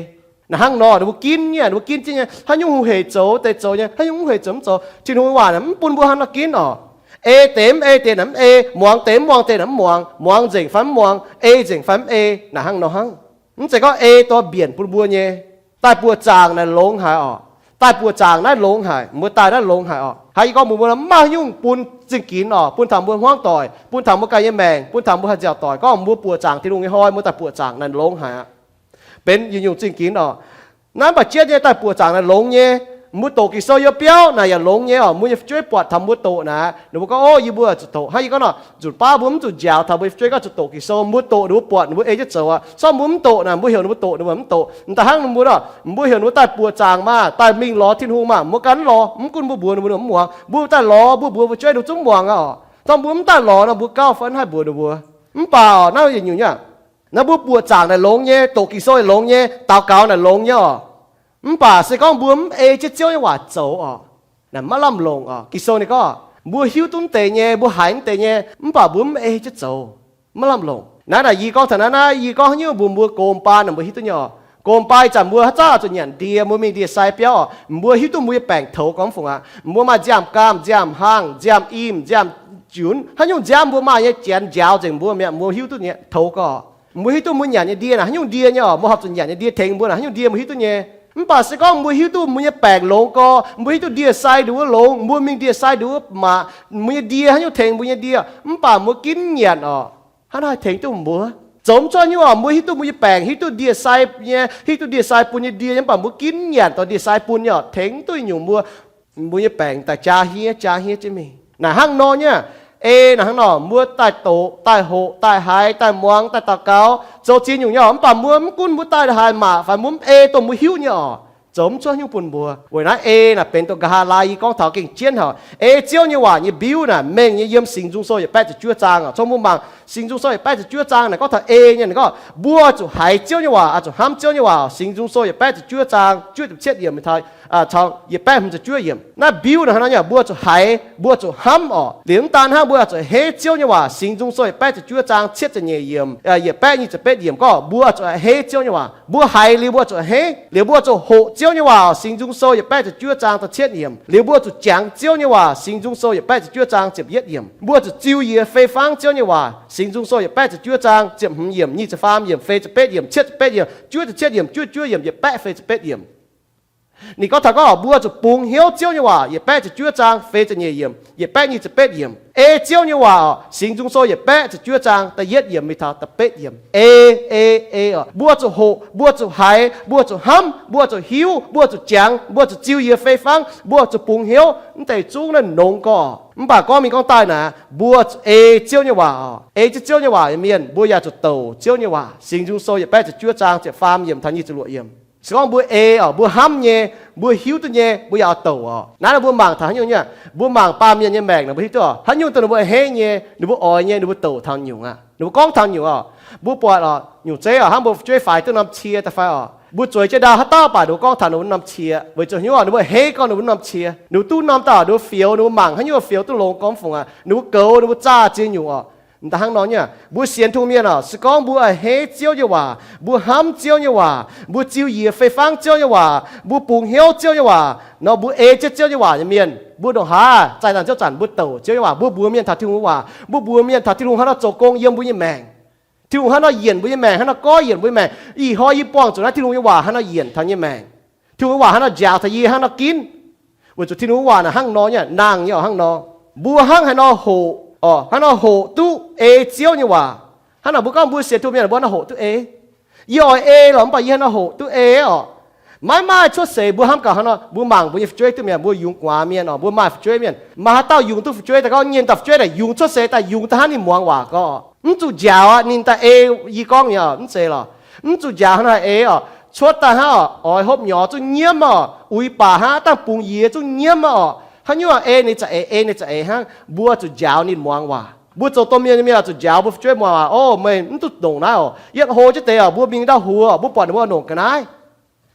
Naaic hnangv nor ninh mbuo ginv nyei, ninh mbuo ginv jienv nyei, haaix nyungc hungh heic zoux deix zoux nyei, haaix nyungc hungh heic zoux mv zoux. Tin-Hungh nyei waac naaic mv bun mbuo hnangv nor ginv oc. Ei deix mv ei deix naaic mv ei, muangx deix mv muangx deix naaic mv muangx, muangx nzengc fai mv muangx, ei nzengc fai mv ei, naaic hnangv nor hnangv. Mv zeiz gorngv ei dorh mbienc bun mbuo nyei. Daaih buoqc zaangc naaic longx haic oc. Daaih buoqc zaangc naaiv longx haic, mbuo daaih naaiv longx haic oc. Hnangv yie gorngv mbuox mbuo, mv maaih haaix nyungc bun zingh ginx oc, bun taux mbuo hmuangv doic, bun taux mbuo ganh nyei maengc, bun taux mbuo haih nziaauc doic gorngv mbuo buoqc zaangc Tin-Hungh nyei hnoi, mbuo daaih buoqc zaangc naaic longx haic aqv. Benx yietc nyungc zingh ginx oc. Naaiv mv baac jienv nyei daaih buoqc zaangc naaic longx nyei. Mbuo doqc Ging-Sou yiem biauv naaic yaac longx nyei oc. Mbuo nyei fu'jueiv buatc taux mbuo doqc naaic, ninh mbuo gorngv, o, yie mbuo zuqc doqc. Hnangv yie gorngv nor, nzunc baav mbuo mv zuqc njaaux taux mbuo nyei fu'jueiv gorngv zuqc doqc Ging-Sou. Mbuo doqc ninh mbuo buatc ninh mbuo ei jienv zoux aqv. Sortv mbuo mv doqc naaic, mbuo heuc ninh mbuo doqc ninh mbuo mv doqc. M'daaih hnangv ninh mbuo nor, mbuo heuc ninh mbuo daaih buoqc zaangc maah, daaih mingh lorz Tin-Hungh maah, mbuo ganh mv lorz, mv gunv mbuo mbuox ninh mbuo ninh mbuo mv muangx. Mbuo daaih lorz, mbuo mbuox fu'jueiv ninh mbuo zungv mv muangx aqv oc. Zorqv mbuo mv daaih lorz nor, mbuo gauh fai haih mbuox ninh mbuo. Mv baac oc, naaiv yietc nyungc nyei. Naaiv mbuo buoqc zaangc naaic longx nyei, doqc Ging-Sou naaic longx nyei, daux gaux naaic longx nyei oc. Mv baac se gorngv mbuo mv ei jienv Ziouv nyei waac zoux oc, naaic maiv lamh longc oc. Ging-Sou ninh gorngv mbuo hiuv duqv mv deix nyei, mbuo haiz mv deix nyei, mv baac mbuo mv ei jienv zoux, maiv lamh longc. Naaiv naaic yie gorngv taux naaiv, naaiv yie gorngv haaix nyungc mbuox mbuo gox baan naaic mbuo hiuv duqv nyei oc. Gox baan ih zanc mbuo haaix zanc zuqc nyanc ndie, mbuo mingh ndie-sai biauv oc, mbuo hiuv duqv mbuo nyei baengc toux gorngv mv fungc aqv. Mbuo maaih nziaamv-gaam, nziaamv-hang, nziaamv-im, nziaamv-junx, haaix nyungc nziaamv mbuo maaih nyei, janx njaaux nzengc mbuo mi'aqv, mbuo hiuv duqv nyei toux gorngv. Mbuo hiuv duqv mbuo nyanc nyei ndie naaic haaix nyungc ndie nyei oc, mbuo horpc zuqc nyanc nyei ndie tengx mbuo naaic haaix nyungc ndie mbuo hiuv duqv nyei. Mv baac se gorngv mbuo hiuv duqv mbuo nyei baengc longx gorngv, mbuo hiuv duqv ndie-sai nduov longx, mbuo mingh ndie-sai nduov maac, mbuo nyei ndie haaix nyungc tengx mbuo nyei ndie, mv baac mbuo ginv nyanc oc, hnangv naaiv haih tengx duqv mbuo. Zoux mv cuotv nyungc oc. Mbuo hiuv duqv mbuo nyei baengc, hiuv duqv ndie-sai nyei, hiuv duqv ndie-sai bun nyei ndie nyei, mv baac mbuo ginv nyanc dorh ndie-sai bun nyei oc, tengx duqv nyungc mbuo, mbuo nyei baengc daaih jaa hniev, jaa hniev jienv mingh. Naaic hnangv nor nyei, ei naaic hnangv nor, mbuo daaih doqc, daaih hoqc, daaih haiz, daaih muangx, daaih daux gaux, zoux ziex nyungc nyei oc. Mv baac mbuo mv gunv mbuo daaih haaix maac fai mbuo mv ei dongh mbuo hiuv nyei oc, zoux mv cuotv nyungc bun mbuo. Weic naaiv ei naaic benx dongh nqa'haav laai yie gorngv taux gengh jienv haic. Ei Ziouv nyei waac nyei mbiuv naaic mengh nyei yiem Singx Nzung Sou yietc baeqv ziepc juov zaang oc. Cong mbuo mangc Singx Nzung Sou yietc baeqv ziepc juov zaang naaic gorngv taux ei nyei, gorngv mbuo zuqc haiz Ziouv nyei waac, zuqc hnamv Ziouv nyei waac. Singx Nzung Sou yietc baeqv ziepc juov zaang juov ziepc cietv yiemc taux yietc baeqv hmz ziepc juov yiemc. Naaiv mbiuv naaic hnangv nor nyei, mbuo zuqc haiz, mbuo zuqc hnamv oc. Liuz mv daan hnangv, mbuo zuqc heiv Ziouv nyei waac. Singx Nzung Sou yietc baeqv ziepc juov zaang cietv ziepc nyeic yiemc, yietc baeqv nyic ziepc betv yiemc gorngv mbuo zuqc heiv Ziouv nyei waac. Mbuo haiz liuz mbuo zuqc heiv, liuz mbuo zuqc hoqc Ziouv nyei waac. Singx Nzung Sou yietc baeqv ziepc juov zaang da'cietv yiemc. Liuz mbuo zuqc jangx Ziouv nyei waac. Singx Nzung Sou yietc baeqv ziepc juov zaang ziepc yietv yiemc. Mbuo zuqc ziux yie fei fangv Ziouv nyei waac. Singx Nzung Sou yietc baeqv ziepc juov zaang ziepc hmz yiemc, nyic ziepc faam yiemc, fei ziepc betv yiemc, cietv ziepc betv yiemc, juov ziepc cietv yiemc, juov ziepc juov yiemc, yietc baeqv fei ziepc betv yiemc. Ninh gorngv taux gorngv mbuo zuqc bungx hnyouv Ziouv nyei waac, yietc baeqv ziepc juov zaang fei ziepc nyeic yiemc, yietc baeqv nyic ziepc betv yiemc. Ei Ziouv nyei waac oc. Singx Nzung Sou yietc baeqv ziepc juov zaang da'yietv yiemc mingh taux da'betv yiemc. Ei, ei, ei oc. Mbuo zuqc hoqc, mbuo zuqc haiz, mbuo zuqc hnamv, mbuo zuqc hiuv, mbuo zuqc jangx, mbuo zuqc ziux yie fei fangv, mbuo zuqc bungx hnyouv. Mv deix zungv naaiv nongx gorx. Mv baac gorngv mingh gorngv daaih naaic, mbuo zuqc ei Ziouv nyei waac oc. Ei jienv Ziouv nyei waac nyei mienh, mbuo yaac zuqc douc Ziouv nyei waac. Singx Nzung Sou yietc baeqv ziepc juov zaang ziepc faam yiemc taux nyic ziepc luoqc yiemc. Se gorngv mbuo ei oc, mbuo hnamv nyei, mbuo hiuv duqv nyei, mbuo yaac oix douc oc. Naaiv mbuo mangc taux haaix nyungc nyei, mbuo mangc baamh mienh nyei maengc naaic mbuo hiuv duqv oc, haaix nyungc dongh ninh mbuo hei nyei, ninh mbuo oix nyei, ninh mbuo douc taux nyungc aqv, ninh mbuo gorngv taux nyungc oc. Mbuo buatc oc, nyungc zeiv oc, hnangv mbuo fu'jueiv faix duqv norm cie daaih fai oc, mbuo zueiz jienv ndau haaix dauh baac ninh mbuo gorngv taux ninh mbuo norm cie, weic zuqc haaix nyungc oc, ninh mbuo hei gorngv ninh mbuo norm cie, ninh mbuo duqv norm daaih ninh mbuo fioux, ninh mbuo mangc haaix nyungc fioux duqv longx gorngv fungc aqv, ninh mbuo goux, ninh mbuo zaah ziex nyungc oc. Da'hnangv nor nyei, mbuo sienx tungh mienh oc, se gorngv mbuo hei Ziouv nyei waac, mbuo hnamv Ziouv nyei waac, mbuo ziux yie fei fangv Ziouv nyei waac, mbuo bungx hnyouv Ziouv nyei waac nor, mbuo ei jienv Ziouv nyei waac nyei mienh, mbuo ndongc haaix zaih nzangc ziouv zanc mbuo douc Ziouv nyei waac, mbuo mbuox mienh taux Tin-Hungh nyei waac, mbuo mbuox mienh taux Tin-Hungh hnangv nor zoux gong yiem mbuo nyei maengc, Tin-Hungh hnangv nor yienc mbuo nyei maengc, hnangv nor goiv yienc mbuo nyei maengc. Ih hnoi yie buangh zuqc naaiv Tin-Hungh nyei waac hnangv nor yienc taux nyei maengc. Tin-Hungh nyei waac hnangv nor njaaux taux yie hnangv nor ginv. Weic zuqc Tin-Hungh nyei waac naaic hnangv nor nyei, nangh nyei oc, hnangv nor. Mbuo hnangv haaix nor hoqc oc, hnangv nor hoqc duqv ei Ziouv nyei waac. Hnangv naaic mbuo gorngv mbuo sienx tungh mienh mbuo hnangv nor hoqc duqv ei. Yie oix ei lorqc, mv baac yie hnangv nor hoqc duqv ei oc. Maiv maaih cuotv seix mbuo hnamv gaax hnangv nor, mbuo mangc mbuo nyei fu'jueiv duqv mienh, mbuo yungz gu'nguaaz mienh oc, mbuo maaih fu'jueiv mienh, maaih haaix dauh yungz duqv fu'jueiv daaih gorngv nyei dauh fu'jueiv naaic yungz cuotv seix daaih yungz daaih hnangv ninh muangx waac gorngv, mv zuqc njaaux aqv, ninh daaih ei yie gorngv nyei oc, mv zeiz lorqc. Mv zuqc njaaux hnangv nor ei oc. Cuotv daaih hnangv oc, oix hopv nyorx zungv nyiemv oc, uix baac hnangv dangh bungx yie zungv nyiemv oc. Haaix nyungc ei ninh za'eix, ei ninh za'eix hnangv, mbuo zuqc njaaux ninh muangx waac. Mbuo zoux domh mienh nyei mienh oc, zuqc njaaux mbuo fu'jueiv muangx waac, o, meih mv duqv ndongc naaiv oc. Yiem hlo jienv deix oc, mbuo mingh ndau huox, mbuo buatc ninh mbuo oix longc ga'naaiv.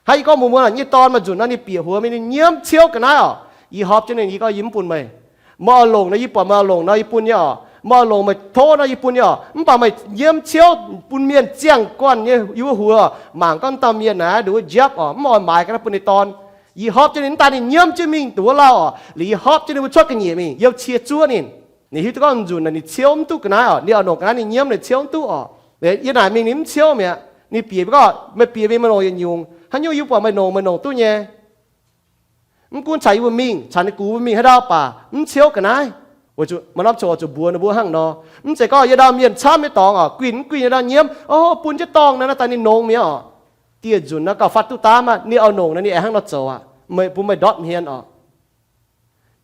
Hnangv yie gorngv mbuo mbuo nyei dorn maaih nzunc nor ninh bieqc huox mingh, ninh nyiemv ciouv ga'naaiv oc. Yie hopv jienv ninh, yie gorngv yie mv bun meih. Meih oix longc nor, yie buatc meih oix longc nor yie bun nyei oc. Meih oix longc meih tov nor yie bun nyei oc. Mv baac meih nyiemv ciouv bun mienh ziangh guanh nyei yiem wuov huox, mangc gorngv dauh mienh naaiv nduov njiepv oc, mv oix maaiz ga'naaiv bun ninh dorn. Yie hopv jienv ninh, mv daaih ninh nyiemv jienv mingh dongh wuov lauh oc. Liuz yie hopv jienv ninh mbuo cuotv ga'nyiec mingh, yie cie zuov ninh. Ninh hiuv duqv gorngv nzunc naaic ninh ciouv mv duqv ga'naaiv oc. Ninh oix longc ga'naaiv ninh nyiemv, ninh ciouv mv duqv oc. Yie naaic mingh ninh mv ciouv mi'aqv. Ninh bieqc gorngv, meih bieqc mingh meih longc yietc nyungc. Haaix nyungc yie buatc meih longc, meih longc duqv nyei. Mv gunv caux yie mbuo mingh, caux ninh gux mbuo mingh haaix ndau baac mv ciouv ga'naaiv. Weic zuqc maaih norm coc zuqc mbuox ninh mbuo hnangv nor. Mv zeiz gorngv yie ndau mienh camv nyei dorngx oc, guinh mv guinh yie ndau nyiemv, o, bun jienv dorngh naaiv, naaiv daaih ninh longx mi'aqv oc. Dieh nzunc naaiv gauh fatv duqv daav maah, ninh oix longc naaiv ninh aengx hnangv nor zoux aqv. Meih bun meih ndortv hmien oc.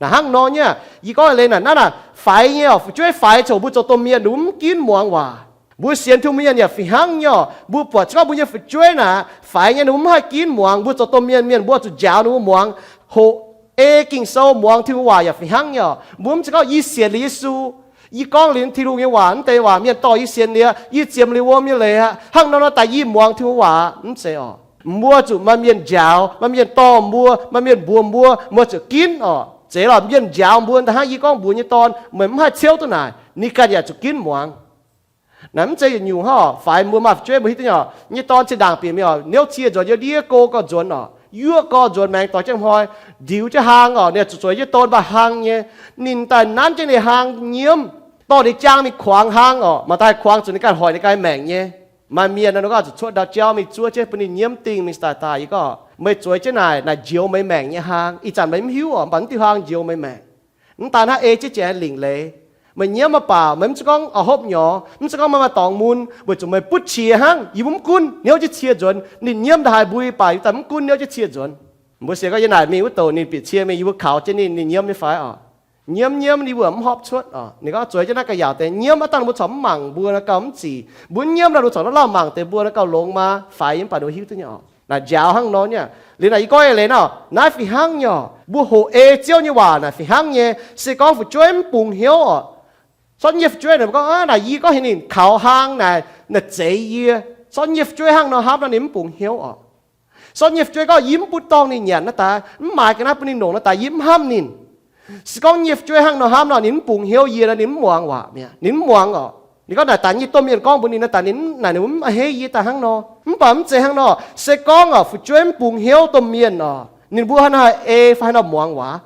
Naaic hnangv nor nyei, yie gorngv leiz naaic, naaiv naaic faix nyei oc, fu'jueiv faix coc mbuo zoux domh mienh mbuo mv ginv muangx waac. Mbuo sienx tungh mienh yaac fih hnangv nyei oc, mbuo buatc se gorngv mbuo nyei fu'jueiv naaic faix nyei, ninh mbuo mv haih ginv muangx, mbuo zoux domh mienh mienh mbuo zuqc njaaux ninh mbuo muangx, hoqc ei Ging-Sou, muangx Tin-Hungh waac yaac fih hnangv nyei oc. Mbuo mv zeiz gorngv yie sienx liuz Yesu, yie gorngv liuz Tin-Hungh nyei waac, mv deix waac mienh dorh yie sienx liuz, yie ziemx liuz wuom nyei leiz aqv, hnangv nor nor daaih yie muangx Tin-Hungh waac, mv zeiz oc. Mbuo zuqc maaih mienh njaaux, maaih mienh dorh mbuo, maaih mienh mbuox mbuo, mbuo zuqc ginv oc. Zeiz lorqc, mienh njaaux mbuo daaih hnangv yie gorngv mbuox nyei dorn, meih mv haih ciouv duqv naaic, ninh ganh yaac zuqc ginv muangx. Naaic mv zeiz yietc nyungc hnangv oc. Faix mbuo maaih fu'jueiv mbuo hiuv duqv nyei oc, nyei dorn zinh ndaangc bieqc mingh oc, niouv cie nzuonx yiem ndiev go gorx nzuonx oc, yuoqv gorx nzuonx maengx dorh jienv hnoi, ndiux jienv hlang oc, ninh zuqc zueiz jienv dorn mbuo hlang nyei. Ninh daaih nanv jienv ninh hlang nyiemv, dorh ninh jaang mingh kuangx hlang oc, mangc daaih kuangx zuqc ninh ganh hoic ninh ganh maengc nyei. Maaih mienh nor, ninh gorngv zuqc cuotv ndau jauv mingh zuov jienv bun ninh nyiemv dingh mingh daaih daaih. Yie gorngv, meih zueiz jienv naaic, naaic njoux meih maengc nyei hlang. Ih zanc meih mv hiuv oc, mv baac mv diuh hlang njoux meih maengc. Mv daan hnangv, ei jienv jiex lingc leiz. Meih nyiemv mv baac meih mv zeiz gorngv oix hopv nyorx, mv zeiz gorngv meih maaih dorngx mun, weic zuqc meih butv qiex hnangv. Yie mbuo mv gunv, niouv jienv cie nzuonx. Ninh nyiemv ndaaih haaix mbui baac yie daaih mv gunv, niouv jienv cie nzuonx. Mbuo sienx gorngv yie naaic mingh wuov douc ninh bieqc cie mingh, yie mbuo kaux jienv ninh, ninh nyiemv nyei fai oc? Nyiemv, nyiemv, ninh wuov mv hopv cuotv oc. Ninh gorngv zueiz jienv naaiv ga'yaauc deix nyiemv, aav dangh mbuo corc mv mangc mbuo naaiv gauh mv zic. Mbuo nyiemv nor, mbuo corc naaiv lauh mangc deix mbuo naaiv gauh longx maa faix, mv baac ninh mbuo hiuv duqv nyei oc. Naaic njaaux hnangv nor nyei. Liuz naaic yie gorngv eix leiz nor, naaiv fih hnangv nyei oc. Mbuo hoqc ei Ziouv nyei waac naaic fih hnangv nyei. Se gorngv fu'jueiv mv bungx hnyouv oc, sortv nyei fu'jueiv naaic gorngv, naaic yie gorngv heuc ninh kaux hlang naaic, naaic zeix yie. Sortv nyei fu'jueiv hnangv nor hnamv nor ninh mv bungx hnyouv oc. Sortv nyei fu'jueiv gorngv yie mv bun dorngh ninh nyanc naaiv daaih, mv maaiz ga'naaiv bun ninh longc naaiv daaih, yie mv hnamv ninh. Se gorngv nyei fu'jueiv hnangv nor hnamv nor ninh mv bungx hnyouv yie nor ninh mv muangx waac mi'aqv, ninh mv muangx oc. Ninh gorngv naaic daaih nyei domh mienh gorngv mbuox ninh naaiv daaih ninh, naaic ninh mv a'hneiv yie daaih hnangv nor. Mv baac mv zeiz hnangv nor. Se gorngv oc fu'jueiv mv bungx hnyouv domh mienh oc, ninh mbuo haaix nor haih ei fai haaix nor muangx waac,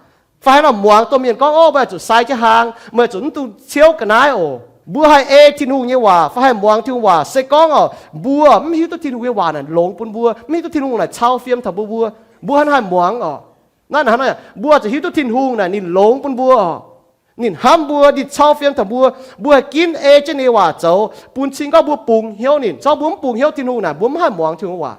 fai haaix nor muangx domh mienh gorngv, ov, meih oix zuqc sai jienv hlang, meih oix zuqc mv dungx ciouv ga'naaiv oc. Mbuo haih ei Tin-Hungh nyei waac fai haih muangx Tin-Hungh waac, se gorngv oc mbuo mv hiuv duqv Tin-Hungh nyei waac naaic longx bun mbuo, mv hiuv duqv Tin-Hungh naaic cau fiem taux mbuo, mbuo, mbuo hnangv haaix muangx oc? Naaiv hnangv nor, mbuo zuqc hiuv duqv Tin-Hungh naaic ninh longx bun mbuo oc. Ninh hnamv mbuo, ninh cau fiem taux mbuo. Mbuo haih ginv ei jienv ninh nyei waac zoux, bun cing gorngv mbuo bungx hnyouv ninh. Zorngv mbuo mv bungx hnyouv Tin-Hungh naaic mbuo mv haih muangx Tin-Hungh waac.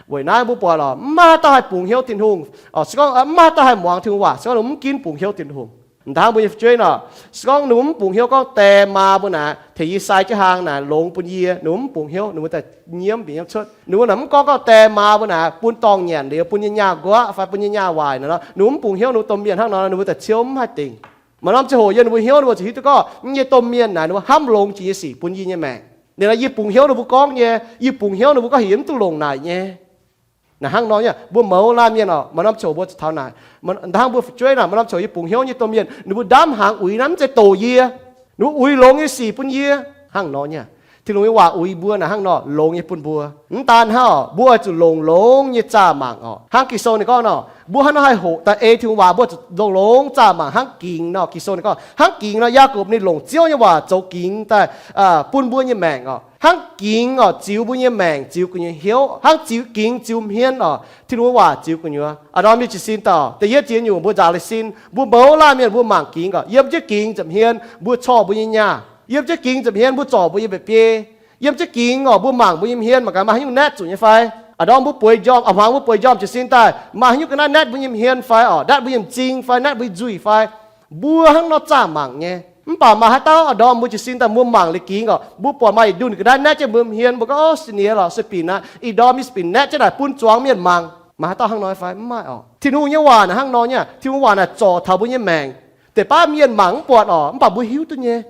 Weic naaiv mbuo buatc lorqc, mv maaih haaix dauh haih bungx hnyouv Tin-Hungh oc. Se gorngv mv maaih haaix dauh haih muangx Tin-Hungh waac se gorngv ninh mv ginv bungx hnyouv Tin-Hungh. Mv daan mbuo nyei fu'jueiv nor, se gorngv ninh mbuo mv bungx hnyouv gorngv die maa mbuo naaic tengx yie sai jienv hlang naaic longx bun yie, ninh mbuo mv bungx hnyouv, ninh mbuo daaih nyiemv bieqc nyiemv cuotv. Ninh mbuo naaic mv gorngv, gorngv die maa mbuo naaic bun dorngh nyanc liuz bun nyei nyaah nquaqv fai bun nyei nyaah waaic nor, ninh mbuo mv bungx hnyouv ninh mbuo domh mienh hnangv nor, ninh mbuo daaih ciouv mv haih dingc. Maaih norm ziangh hoc yiem ninh mbuo hnyouv ninh mbuo zuqc hiuv duqv gorngv yie nyei domh mienh naaic ninh mbuo hnamv longx jiex nyei sic bun yie nyei maengc. Ninh, yie bungx hnyouv ninh mbuo gorngv nyei, yie bungx hnyouv ninh mbuo gorngv heuc yie mv duqv longc naaic nyei. Naaic hnangv nor nyei, mbuo mouz laanh mienh oc, maaih norm ziangh hoc mbuo zuqc taux naaic. Da'hnangv mbuo fu'jueiv naaic, maaih norm ziangh hoc yie bungx hnyouv nyei domh mienh, ninh mbuo ndaamv hnaangx uix naaiv mv zeiz doqc yie. Ninh mbuo uix longx nyei sic bun yie. Hnangv nor nyei, Tin-Hungh nyei waac uix mbuo naaic hnangv nor longx nyei bun mbuo. Mv daan hnangv oc, mbuo oix zuqc longc longx nyei zaah mangc oc. Hnangv Ging-Sou ninh gorngv nor, mbuo hnangv nor haih hoqc daaih ei Tin-Hungh waac, mbuo zuqc longc longx zaah mangc hnangv gingx nor. Ging-Sou ninh gorngv hnangv gingx nor, Yaagorpc ninh longc Ziouv nyei waac zoux gingx daaih bun mbuo nyei maengc oc. Hnangv gingx oc, ziux mbuo nyei maengc, ziux gu'nyuoz hnyouv, hnangv ziux gingx ziux hmien oc. Tin-Hungh waac ziux gu'nyuoz. Aa, norm mienh jiez sin daaih, da'yietv jiex nyungc mbuo nzaaux leiz sin, mbuo mouz laanh mienh mbuo mangc gingx oc. Yiem jienv gingx ziepc hmien mbuo corc mbuo nyei nyaah. Yiem jienv gingx ziepc hmien mbuo zorc mbuo nyei mba'biei. Yiem jienv gingx oc, mbuo mangc mbuo nyei hmien mangc gaax maaih haaix nyungc naetv zuqc nyei fai. Aa, norm mbuo bueix njormh, aa, hmuangx mbuo bueix njormh jiez sin daaih, maaih haaix nyungc ga'naaiv naetv mbuo nyei hmien fai oc, naetv mbuo nyei m'zing fai naetv mbuo nyei nzuih fai. Mbuo hnangv nor zaah mangc nyei. Mv baac maaih haaix dauh aa, norm mbuo jiez sin daaih mbuo mangc liuz gingx oc, mbuo buatc maaih yietc ndunh ga'naaiv naetv jienv mbuo nyei hmien, mbuo gorngv, ov, se niex lorqc, se binc aqv. Ih ndorm nyei se binc naetv jienv naaic bun zuangx mienh mangc. Maaih haaix dauh hnangv nor fai? Mv maaih oc. Tin-Hungh nyei waac naaic hnangv nor nyei. Tin-Hungh waac naaic zorc taux mbuo nyei maengc. Deix baav mienh mangc mv buatc oc, mv baac mbuo hiuv duqv nyei.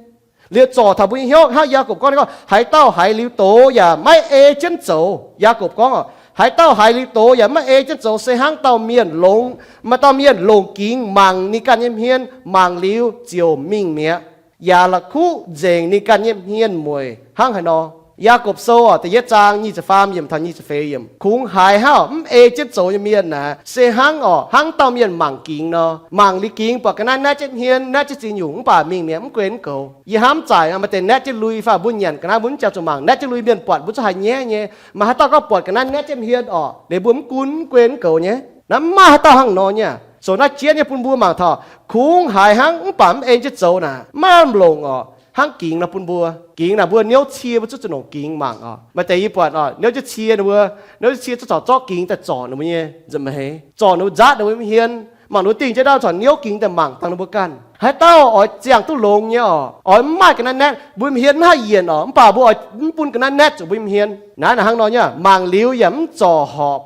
Liuz zorc taux mbuo nyei hnyouv hnangv Yaagorpc gorngv, gorngv, haaix dauh haiz liuz doz yaac maiv ei jienv zoux. Yaagorpc gorngv oc, haaix dauh haiz liuz doz yaac maiv ei jienv zoux se hnangv dauh mienh longx, maaih dauh mienh longc gingx mangc ninh ganh nyei hmien, mangc liuz ziouc mingh mi'aqv, yaac la'kuqv nzengc ninh ganh nyei hmien mueic hnangv haaix nor. Yaagorpc Sou oc, da'yietv zaang nyic ziepc faam yiemc taux nyic ziepc feix yiemc. Kungx haiz hnangv oc, mv ei jienv zoux nyei mienh naaic se hnangv oc, hnangv dauh mienh mangc gingx nor. Mangc liuz gingx buatc ga'naaiv naetv jienv hmien, naetv jienv ziex nyungc, mv baac mingh mi'aqv, mv guen mv goux. Yie hnamv zaaic maaih deix naetv jienv lui fai mbuo nyanc ga'naaiv mbuo mv jangx zuqc mangc, naetv jienv lui mienh buatc mbuo zungv haiz nyaiv nyei. Maaih haaix dauh gorngv buatc ga'naaiv naetv jienv hmien oc, liuz mbuo mv gunv, mv guen mv goux nyei? Naaiv mv maaih haaix dauh hnangv nor nyei. Zoux naaiv jienv nyei bun mbuo mangc taux, kungx haiz hnangv mv baac mv ei jienv zoux naaic, maiv lamh longc oc. Hnangv gingx nor bun mbuo. Gingx naaic mbuo niouv cie mbuo zuqc zuqc longc gingx mangc oc. Maaih deix yie buatc oc, niouv jienv cie ninh mbuo, niouv jienv cie zuqc corc zorqv gingx daaih zorc ninh mbuo nyei nza'hmeix, zorc ninh mbuo nzaatv ninh mbuo nyei hmien, mangc ninh mbuo dingh jienv ndau corc niouv gingx daaih mangc dangh ninh mbuo ganh. Haaix dauh oix ziangh duqv longx nyei oc, oix mv maaih ga'naaiv naetv, mbuo nyei hmien mv haih yienc oc, mv baac mbuo oix mv bun ga'naaiv naetv zuqc mbuo nyei hmien. Naaiv naaic hnangv nor nyei, mangc liuz yaac mv zorc horpc,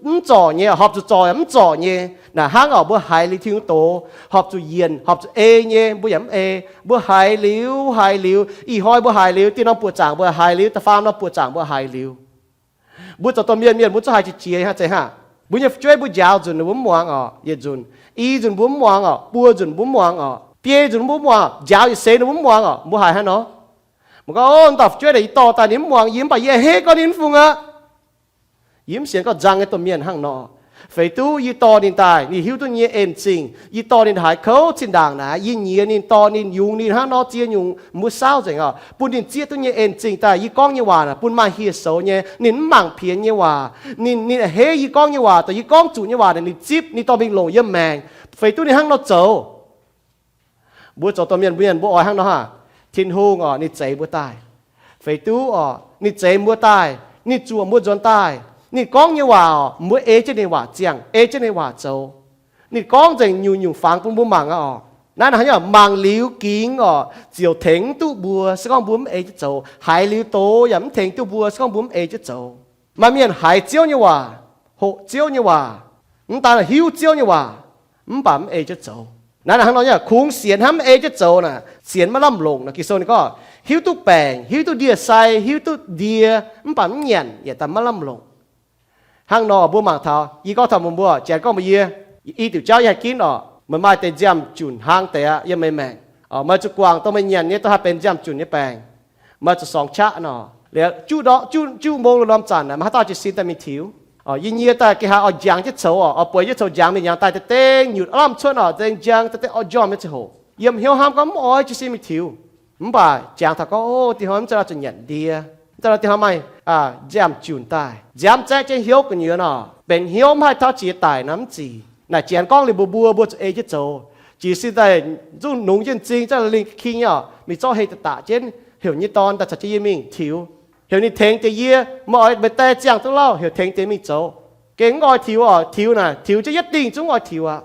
mv zorc nyei, horpc zuqc zorc yaac mv zorc nyei. Naaic hnangv oc, mbuo haiz liuz Tin-Hungh doz, horpc zuqc yienc, horpc zuqc ei nyei, mbuo yaac mv ei. Mbuo haiz liuz, haiz liuz, ih hnoi mbuo haiz liuz, dieh norm buoqc zaangc mbuo haiz liuz, da'faam norm buoqc zaangc mbuo haiz liuz. Mbuo zoux domh mienh mienh mbuo zuqc haiz qiex jiez hnangv zeiz hnangv. Mbuo nyei fu'jueiv mbuo njaaux nzunc ninh mbuo mv muangx oc, yietc nzunc, i nzunc mbuo mv muangx oc, buo nzunc mbuo mv muangx oc, biei nzunc mbuo mv muangx, njaaux yietc seix ninh mbuo mv muangx oc, mbuo haiz hnangv nor? Mbuo gorngv, ov, dauh fu'jueiv naaic yie dorh daaih ninh mv muangx yie, mv baac yie haiz gorngv ninh mv fungx aqv. Yie mv sienx gorngv nzang nyei domh mienh hnangv nor. Feix duqv yie dorh ninh daaih, ninh hiuv duqv nyei en zingh. Yie dorh ninh haiz kouv zinh ndaangc naaic, yie nyiex ninh, dorh ninh, yungz ninh hnangv nor ziex nyungc mbuo saauv nzengc oc, bun ninh zieqv duqv nyei en zingh daaih. Yie gorngv nyei waac naaic bun maaih hieh soux nyei. Ninh mv mangc pienx nyei waac. Ninh, ninh a'hneiv yie gorngv nyei waac, dongh yie gorngv zuqc nyei waac naaic ninh zipv, ninh dorh mingh longc yiem maengc. Feix duqv ninh hnangv nor zoux. Mbuo zoux domh mienh, mbuo mienh mbuo oix hnangv nor hnangv. Tin-Hungh orqc, ninh zeix mbuo daaih. Feix duqv orqc, ninh zeix mbuo daaih, ninh zuoqc mbuo nzuonx daaih. Ninh gorngv nyei waac orqc, mbuo ei jienv ninh waac ziangh, ei jienv ninh waac zoux. Ninh gorngv nzengc nyungc-nyungc fangx bun mbuo mangc aqv orqc. Naaiv hnangv nor, mangc liuz gingx orqc, ziouc tengx mv duqv mbuo. Se gorngv mbuo mv ei jienv zoux, haiz liuz doz yaac mv tengx duqv mbuo. Se gorngv mbuo mv ei jienv zoux, maaih mienh haiz Ziouv nyei waac, hoqc Ziouv nyei waac, mv daan hiuv Ziouv nyei waac, mv baac mv ei jienv zoux. Naaiv hnangv nor nyei, kungx sienx hnangv mv ei jienv zoux naaic, sienx maiv lamh longc nor. Ging-Sou ninh gorngv, hiuv duqv baengc, hiuv duqv ndie-sai, hiuv duqv ndie, mv baac mv nyanc yaac daaih maiv lamh longc. Hnangv nor mbuo mangc taux, yie gorngv taux meih mbuo, janx gorngv mbuox yie, i diuc jauv yie haih ginv orqc, meih maaih deix nziaamv-junc hlang deix aqv yiem meih maengc. Meih zuqc guangc dongh meih nyanc nyei dongh haih benx nziaamv-junc nyei baengc. Meih zuqc sorngx qaqv nor. Liuz juqv ndortv, juqv, juqv mbong lorh norm zanc naaic, maaih haaix dauh jiez sin daaih mingh tiux? Yie nyie daaih gengh haiz oix njangx jienv coux orqc, oix bueix jienv coux njangx mingh, njangx daaih daaih dengv nyutc aav lamh cuotv orqc, dengv njang daaih dengv orqv njormh nyei ziangh hoc. Yiem hnyouv hnamv gorngv mv oix jiez sin mingh tiux. Mv baac jangx taux gorngv, o, dinh hnoi mv zeiz nor zuqc nyanc ndie, mv zeiz nor dinh hnoi maaih nziaamv-junc daaih nziaamv zaeqv jienv hnyouv gu'nyuoz nor, benx hnyouv mv haih tauv jiex daic nor mv zic. Naaic janx gorngv liuz mbuox mbuo, mbuo zuqc ei jienv zoux. Jiez sin daaih zungv nungx jienv m'zing, zungv lingh king nyei orqc, mingh zorqv hei daaih daqc jienv, heuc nyei dorn daaih caux jienv yie mingh tiux. Heuc ninh tengx deix yie, meih oix meih die ziangh duqv lauh, heuc tengx deix mingh zoux. Gengh mv oix tiux orqc, tiux naaic tiux jienv yietv dingh zungv mv oix tiux aqv.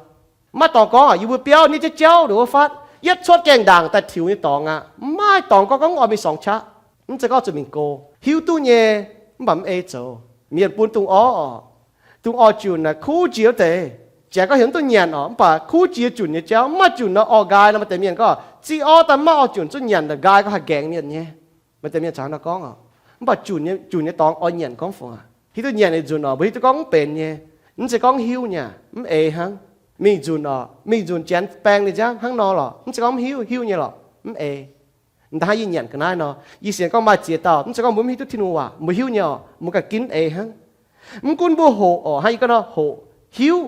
Maiv dorngx gorngv, yie mbuo biauv nyei jauv jauv ndongc wuov fatv, yietv cuotv gaengh ndaangc daaih tiux nyei dorngx aqv. Maiv dorngx gorngv, gorngv mv oix mingh sorngx qaqv. Mv zeiz gorngv zuqc mingh go. Hiuv duqv nyei, mv baac mv ei zoux. Mienh bun dungz orv orqc, dungz orv junc naaic kuv jiex wuov deix. Janx gorngv heuc mv duqv nyanc orqc, mv baac kuv jiex junc nyei jauv, mv maaih junc nor orv nqaai nor. Maaih deix mienh gorngv zieqv orv daaih mv maaih orv junc, zungv nyanc ndongc nqaai gorngv haih nqaengx mienh nyei. Maaih deix mienh caux hnangv nor gorngv orqc. Mv baac junc nyei, junc nyei dorngx oix nyanc gorngv fungc aqv? Hiuv duqv nyanc nyei nzunc orqc, mbuo hiuv duqv gorngv mv benx nyei. Mv zeiz gorngv mv hiuv nyei, mv eix hnangv. Mingh nzunc orqc, mingh nzunc janx baeng ninh nziaamv hnangv nor lorqc, mv zeiz gorngv mv hiuv, hiuv nyei lorqc, mv eix. M'daaih hnangv yie nyanc ga'naaiv nor, yie sienx gorngv maaih ziex dauh mv zeiz gorngv mbuo mv hiuv duqv Tin-Hungh waac, mbuo hiuv nyei orqc, mbuo ganh ginv eix hnangv. Mv gunv mbuo hoqc orqc, hnangv yie gorngv nor, hoqc, hiuv,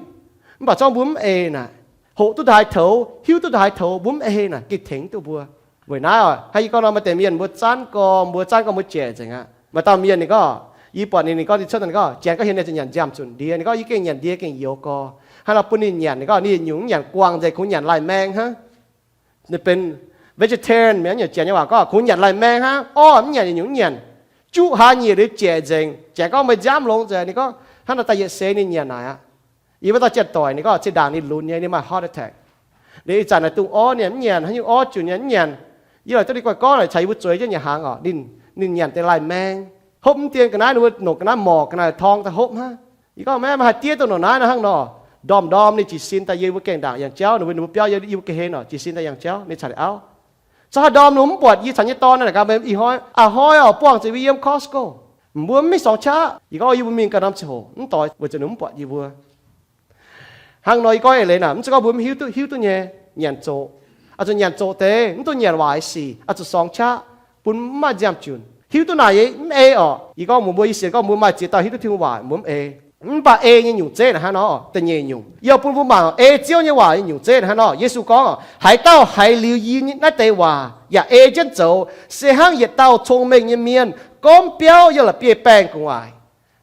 mv baac zorngv mbuo mv ei naaic, hoqc duqv ndaaih toux, hiuv duqv ndaaih toux, mbuo mv ei naaic, gengh tengx duqv mbuo. Weic naaiv orqc, hnangv yie gorngv nor, maaih deix mienh mbuo zanv gorngv, mbuo zanv gorngv mbuo jaic nzengc aqv. Maaih dauh mienh ninh gorngv, yie buatc ninh, ninh gorngv ninh cuotv daaih ninh gorngv, janx gorngv heuc ninh zuqc nyanc nziaamv-zunc ndie, ninh gorngv yie gengh nyanc ndie gengh youz gorx. Hnangv nor bun ninh nyanc, ninh gorngv ninh nyungc mv nyanc, guangc nzengc kungx nyanc laih maeng hnangv. Ninh benx vegetarian mienh, nyungc janx nyei waac gorngv kungx nyanc laih maeng hnangv, orv mv nyanc, nyungc mv nyanc. Juqv hlaax nyieqc liuz jaic nzengc. Janx gorngv meih nziaamv longx nzengc. Ninh gorngv hnangv nor daaih yietc seix ninh nyanc naaic aqv. Yie mbuo dauh janx-doic ninh gorngv cin-ndaangc ninh lunx nyei, ninh maaih heart attack. Liuz ih zanc naaic dungz orv ninh mv nyanc, haaix nyungc orv junc ninh mv nyanc. Yie laaix duqv ninh guai gorngv naaic caux yie mbuo zueiz jienv nyanc hnaangx orqc, ninh, ninh nyanc deix laih maeng. Hopv mv dien ga'naaiv, ninh mbuo nongc ga'naaiv morc ga'naaiv torng daaih hopv hnangv. Yie gorngv, maiv maaih haaix diev dongh nongc naaiv nor hnangv nor. Ndorm-ndorm ninh jiez sin daaih yie mbuo gaengh ndaangc yangh jauv, ninh mbuo, ninh mbuo biauv yie mbuo ga'hlen orqc, jiez sin daaih yangh jauv ninh caux ninh auv. Caux haaix ndorm ninh mv buatc yie caux nyei dorn naaic gaax, ih hnoi, a'hnoi orqc buangh zuqc mbuo yiem Costco. Mbuo mv mingh sorngx qaqv. Yie gorngv yie mbuo mingh ganh norm ziangh hoc mv doix weic zuqc ninh mv buatc yie mbuo. Hnangv nor yie gorngv eix leiz naaic, mv zeiz gorngv mbuo mv hiuv duqv, hiuv duqv nyei, nyanc zoqc. Oix zuqc nyanc zoqc deix, mv dungx nyanc waaic sic, oix zuqc sorngx qaqv, bun mv maaih nziaamv-junc. Hiuv duqv naaic nyei mv ei orqc. Yie gorngv mbuox mbuo, yie sienx gorngv mbuo maaih ziex dauh hiuv duqv Tin-Hungh waac, mbuo mv ei. Mv baac ei nyei nyungc zeiv naaic hnangv nor, da'nyeic nyungc, yie oix bun mbuo mangc ei Ziouv nyei waac nyei nyungc zeiv naaic hnangv nor. Yesu gorngv, haaix dauh haiz liuz yie naaiv deix waac yaac ei jienv zoux, se hnangv yietc dauh cong-mengh nyei mienh gormv biauv yiem la'bieiv-baengh gu'nguaaic.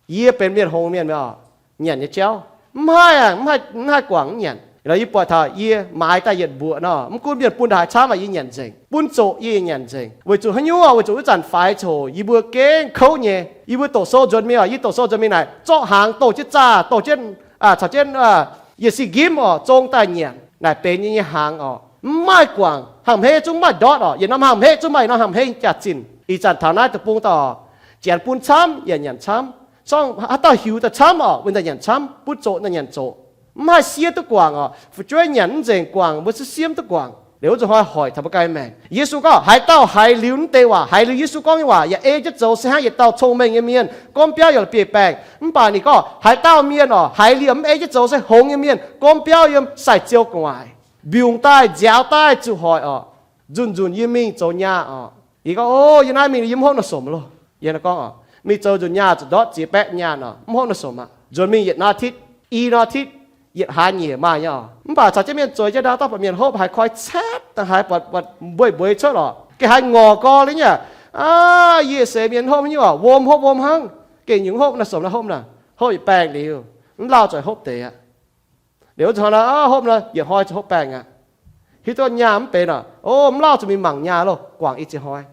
Yie benx mienh hngongx mienh mi'aqv. Nyanc nyei jauv mv haih, mv haih, mv haih guangc mv nyanc. Yie buatc taux yie maaiz daaih yietc mbuoqc nor, mv gunv mienh bun ndaaih camv, yie nyanc nzengc. Bun zoqc yie nyanc nzengc. Weic zuqc haaix nyungc? Weic zuqc wuov zanc faix coc, yie mbuo gengh kouv nyei. Yie mbuo doqc sou nzuonx mingh orqc, yie doqc sou nzuonx mingh naaic, zorqv hnaangx doh jienv zaah, doh jienv, caux jienv yietc sin nqimv orqc, zong daaih nyanc. Naaic benx yie nyei hnaangx orqc. Mv maaih guangc, hnangv hmeiv zungv maaih ndortv orqc. Yietc norm hnangv hmeiv zungv maaih yietc norm hnangv hmeiv jaax-zinh. Ih zanc taux naaiv deic-bung daaih, janx bun camv yaac nyanc camv. Zorqv haaix dauh hiuc daaih camv orqc, wuov daaih nyanc camv, butv zoqc daaih nyanc zoqc. Mv haih siev duqv guangc orqc. Fu'jueiv nyanc mv nzengc guangc, mbuo siev mv duqv guangc. Liuz wuov nzunc hnoi hoic taux mbuo ganh maengc. Yesu gorngv, haaix dauh haiz liuz naaiv deix waac, haiz liuz Yesu gorngv nyei waac yaac ei jienv zoux, se hnangv yietc dauh cong-mengh nyei mienh gormv biauv yiem la'bieiv-baengh. Mv baac ninh gorngv, haaix dauh mienh orqc, haiz liuz mv ei jienv zoux se hngongx nyei mienh gormv biauv yiem sai-ziou gu'nguaaic, mbiungc daaih, nziaaux daaih, zuqc hoic orqc. Nzunc-nzunc yie mingh zoux nyaah orqc. Yie gorngv, o, yie naaiv mingh yie mv hopv naaiv somc loh. Yie gorngv, mingh zoux nzunc nyaah zuqc ndortv ziex baeqv nyaah orqc, mv hopv naaiv somc aqv. Nzuonx mingh yietc norm อาทิตย์, i norm อาทิตย์, yietc hlaax nyieqc maaih nyei orqc. Mv baac caux jienv mienh zueiz jienv ndaauv, dauh buatc mienh hopv haiz koi caeqv, daaih haiz buatc, buatc mbueiv-mbueiz cuotv orqc, gengh haiz ngorc gorx liuz nyei. Aa, yie se mienh hopv nyei orqc, wuom hopv wuom hnangv. Gengh nyungc hopv naaiv somc naaiv hopv naaic, hopv yietc baengh liuz, mv lauh zuqc hopv deix aqv. Liuz wuov nzunc hnoi naaiv, hopv naaiv yietc hnoi zuqc hopv baengh aqv. Hiuv duqv nyaah mv benx oc. O, mv lauh zuqc mingh mangc nyaah loh, guangc i ziex hnoi.